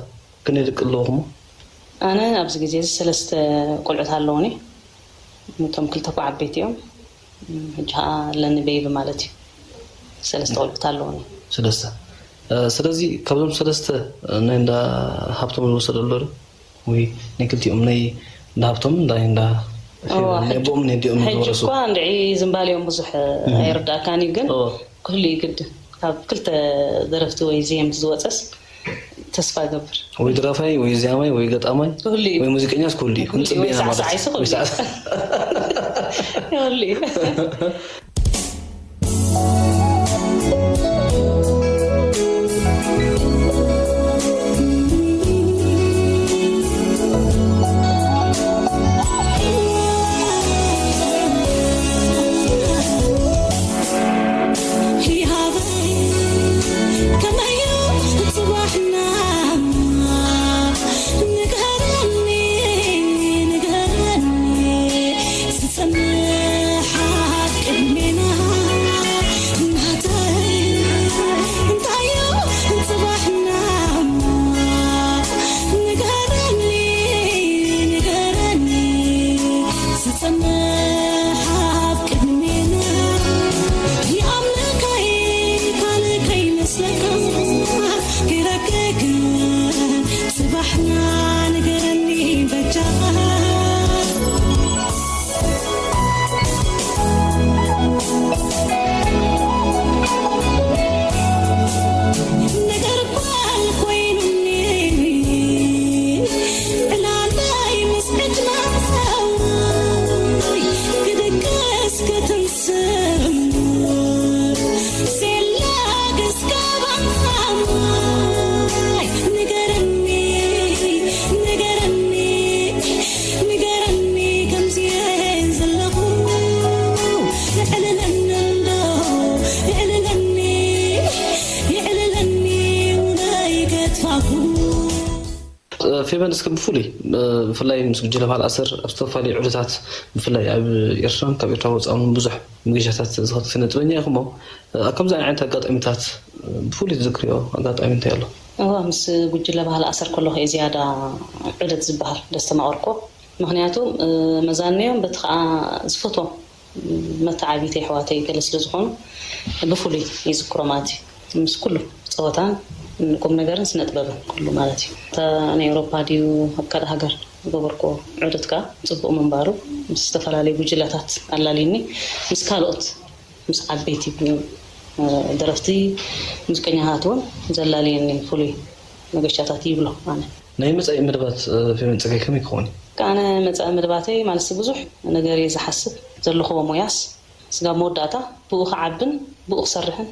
ክንደይ ደቂ ኣለውኹም? ኣነ ኣብዚ ግዜ እዚ ሰለስተ ቆልዑት ኣለውኒ። እቶም ክልተ እኳ ዓበይቲ እዮም። ሕጂ ከዓ ኣለኒ ቤቢ ማለት እዩ። ሰለስተ ቆልዑት ኣለውኒ። ሰለስተ ስለዚ ካብዞም ሰለስተ ናይ እንዳ ሃብቶም ዝወሰደሉ ዶ ወይ ናይ ክልቲኦም ናይ እንዳ ሃብቶም እንዳ ናይ እንዳ ናይ ቦም ናይ እንዲኦም ሕጂ ዝወረሱ እኳ እንድዒ ዝምባሌኦም ብዙሕ ኣይርዳእካን እዩ፣ ግን ክህሉ እዩ ግድን። ካብ ክልተ ደረፍቲ ወይ ዜም ዝወፀስ ተስፋ ገብር። ወይ ደራፋይ ወይ ዜማይ ወይ ገጣማይ ክህሉ እዩ። ወይ ሙዚቀኛስ ክህሉ እዩ። ክንፅበ ኢና ማለት እዩ። ክህሉ እዩ። ፌቨን እስከ ብፍሉይ ብፍላይ ምስ ጉጅለ ባህል ኣሰር ኣብ ዝተፈላለዩ ዑደታት ብፍላይ ኣብ ኤርትራን ካብ ኤርትራ ወፃእን ብዙሕ መገሻታት ዝኸትፍ ስነ ጥበኛ ኢኹሞ ኣብ ከምዚ ዓይነት ኣጋጣሚታት ብፍሉይ ትዝክርዮ ኣጋጣሚ እንታይ ኣሎ? እዋ ምስ ጉጅለ ባህል ኣሰር ከለኹ እየ ዝያዳ ዑደት ዝበሃል ደስተማቐርኮ። ምክንያቱ መዛነዮም በቲ ከዓ ዝፈትዎም መተዓቢተይ ኣሕዋተይ ገለ ስለ ዝኾኑ ብፍሉይ ይዝክሮ ማለት እዩ። ምስ ኩሉ ፀወታን ቁም ነገርን ስነ ጥበብን ኩሉ ማለት እዩ። እታ ናይ ኤውሮፓ ድዩ ኣብ ካልእ ሃገር ዝገበርኩዎ ዑደት ከዓ ፅቡቕ ምንባሩ ምስ ዝተፈላለዩ ጉጅለታት ኣላልዩኒ ምስ ካልኦት ምስ ዓበይቲ ደረፍቲ ሙዚቀኛታት እውን ዘላልየኒ ፍሉይ መገሻታት ይብሎ ኣነ። ናይ መጻኢ መደባት ፌቨን ጸጋይ ከመይ ክኸውን እዩ? ኣነ መጻኢ መደባተይ ማለት ብዙሕ ነገር እየ ዝሓስብ ዘለኹዎ ሞያስ ስጋብ መወዳእታ ብኡ ክዓብን ብኡ ክሰርሕን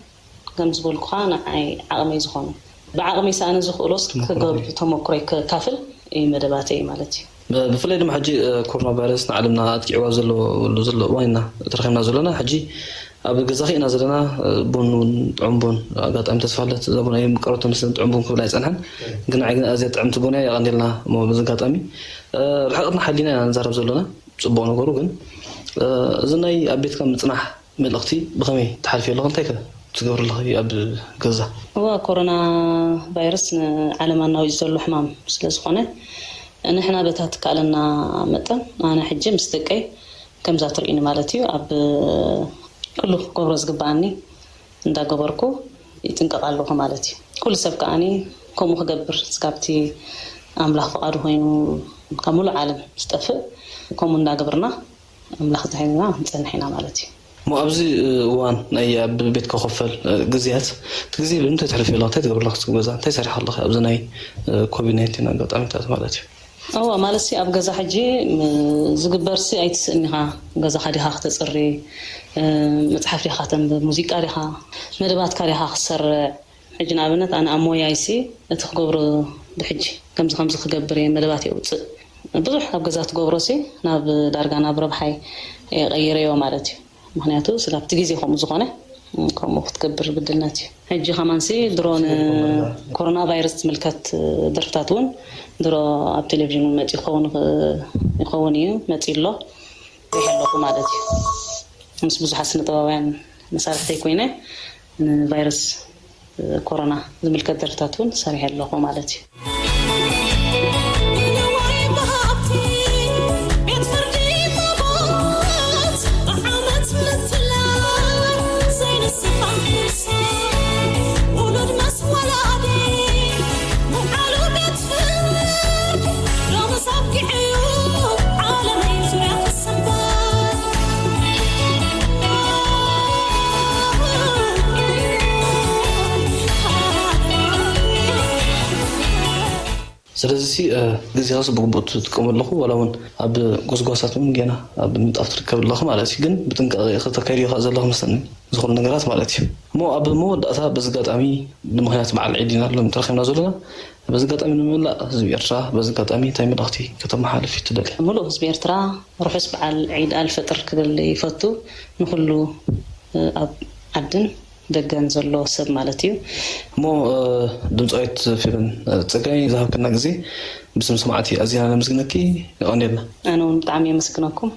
ከም ዝበልኩኻ ንዓይ ዓቕመይ ዝኾነ ብዓቕመይ ሰኣነ ዝኽእሎስ ክገብር ተመክሮይ ከካፍል እዩ መደባተይ ማለት እዩ። ብፍላይ ድማ ሕጂ ኮሮና ቫይረስ ንዓለምና ኣጥቂዕዋ ዘለሉ ዘሎ እዋን ኢና ተረኺብና ዘሎና። ሕጂ ኣብ ገዛኺ ኢና ዘለና። ቡን እውን ጥዑም ቡን ኣጋጣሚ ተስፋለት እዛ ቡን ኣየምቀረቶ መስለን ጥዑም ቡን ክብል ኣይጸንሐን። ግን ንዓይ ግን ኣዝያ ጥዕምቲ ቡን እያ የቐንየልና እሞ በዚ ኣጋጣሚ ርሕቕትና ሓሊና ኢና ንዛረብ ዘሎና። ጽቡቕ ነገሩ ግን እዚ ናይ ኣብ ቤትካ ምጽናሕ መልእኽቲ ብኸመይ ትሓልፊ ኣለኺ? እንታይ ከ ትገብሪ ኣለኺ ኣብ ገዛ? እዋ ኮሮና ቫይረስ ንዓለም ኣናዊጽ ዘሎ ሕማም ስለ ዝኾነ ንሕና በታ ትከኣለና መጠን ኣነ ሕጂ ምስ ደቀይ ከምዛ ትርእዩኒ ማለት እዩ ኣብ ኩሉ ክገብሮ ዝግብኣኒ እንዳገበርኩ ይጥንቀቕ ኣለኹ ማለት እዩ። ኩሉ ሰብ ከኣኒ ከምኡ ክገብር ስጋብቲ ኣምላኽ ፍቓዱ ኮይኑ ካብ ሙሉእ ዓለም ዝጠፍእ ከምኡ እንዳገበርና ኣምላኽ ዝሓይልና ክንጸንሕ ኢና ማለት እዩ። እሞ ኣብዚ እዋን ናይ ኣብ ቤት ከኸፈል ግዜያት እቲ ግዜ ብምንታይ ተሕልፊ ኣለኻ? እንታይ ትገብሪ ኣለኻ? እቲ ገዛ እንታይ ሰሪሓ ኣለኻ? ኣብዚ ናይ ኮቪድ ናይንቲን ኣጋጣሚታት ማለት እዩ። እዋ ማለት ሲ ኣብ ገዛ ሕጂ ዝግበር ሲ ኣይትስእን ኢኻ። ገዛኻ ዲኻ ክተጽሪ፣ መጽሓፍ ዲኻ ከተንብብ፣ ሙዚቃ ዲኻ መደባትካ ዲኻ ክትሰርዕ። ሕጂ ንኣብነት ኣነ ኣብ ሞያይ ሲ እቲ ክገብሮ ብሕጂ ከምዚ ከምዚ ክገብር እየ መደባት የውፅእ። ብዙሕ ኣብ ገዛ ትገብሮ ሲ ናብ ዳርጋ ናብ ረብሓይ ቀይረዮ ማለት እዩ። ምክንያቱ ስጋብቲ ግዜ ከምኡ ዝኾነ ከምኡ ክትገብር ግድነት እዩ። ሕጂ ከማንሲ ድሮ ንኮሮና ቫይረስ ዝምልከት ደርፍታት እውን ድሮ ኣብ ቴሌቪዥን እውን መፂኡ ክኸውን ይኸውን እዩ መፂኡ ኣሎ። ሪሕ ኣለኹ ማለት እዩ። ምስ ብዙሓት ስነ ጥበባውያን መሳርሕተይ ኮይነ ንቫይረስ ኮሮና ዝምልከት ደርፍታት እውን ሰሪሐ ኣለኹ ማለት እዩ። ስለዚ ግዜኻስ ብግቡእ ትጥቀሙ ኣለኹ። ዋላ እውን ኣብ ጎስጓሳት እውን ገና ኣብ ምንጣፍ ትርከብ ኣለኹ ማለት እዩ። ግን ብጥንቃቄ ከተካይድዮ ከዓ ዘለኹ መስለኒ፣ ዝኹሉ ነገራት ማለት እዩ። እሞ ኣብ መወዳእታ፣ በዚ ኣጋጣሚ፣ ብምክንያት በዓል ዒድ ኢና ሎም ተረኪብና ዘለና። በዚ ኣጋጣሚ ንመላእ ህዝቢ ኤርትራ በዚ ኣጋጣሚ እንታይ መልእኽቲ ከተመሓልፊ ትደሊ? ምሉእ ህዝቢ ኤርትራ ርሑስ በዓል ዒድ ኣልፈጥር ክብል ይፈቱ። ንኹሉ ኣብ ዓድን ደገን ዘሎ ሰብ ማለት እዩ። እሞ ድምፃዊት ፌቨን ፀጋይ፣ ዝሃብክና ግዜ ብስም ሰማዕቲ ኣዝና ነመስግነኪ። የቐንየልና። ኣነ እውን ብጣዕሚ የመስግነኩም።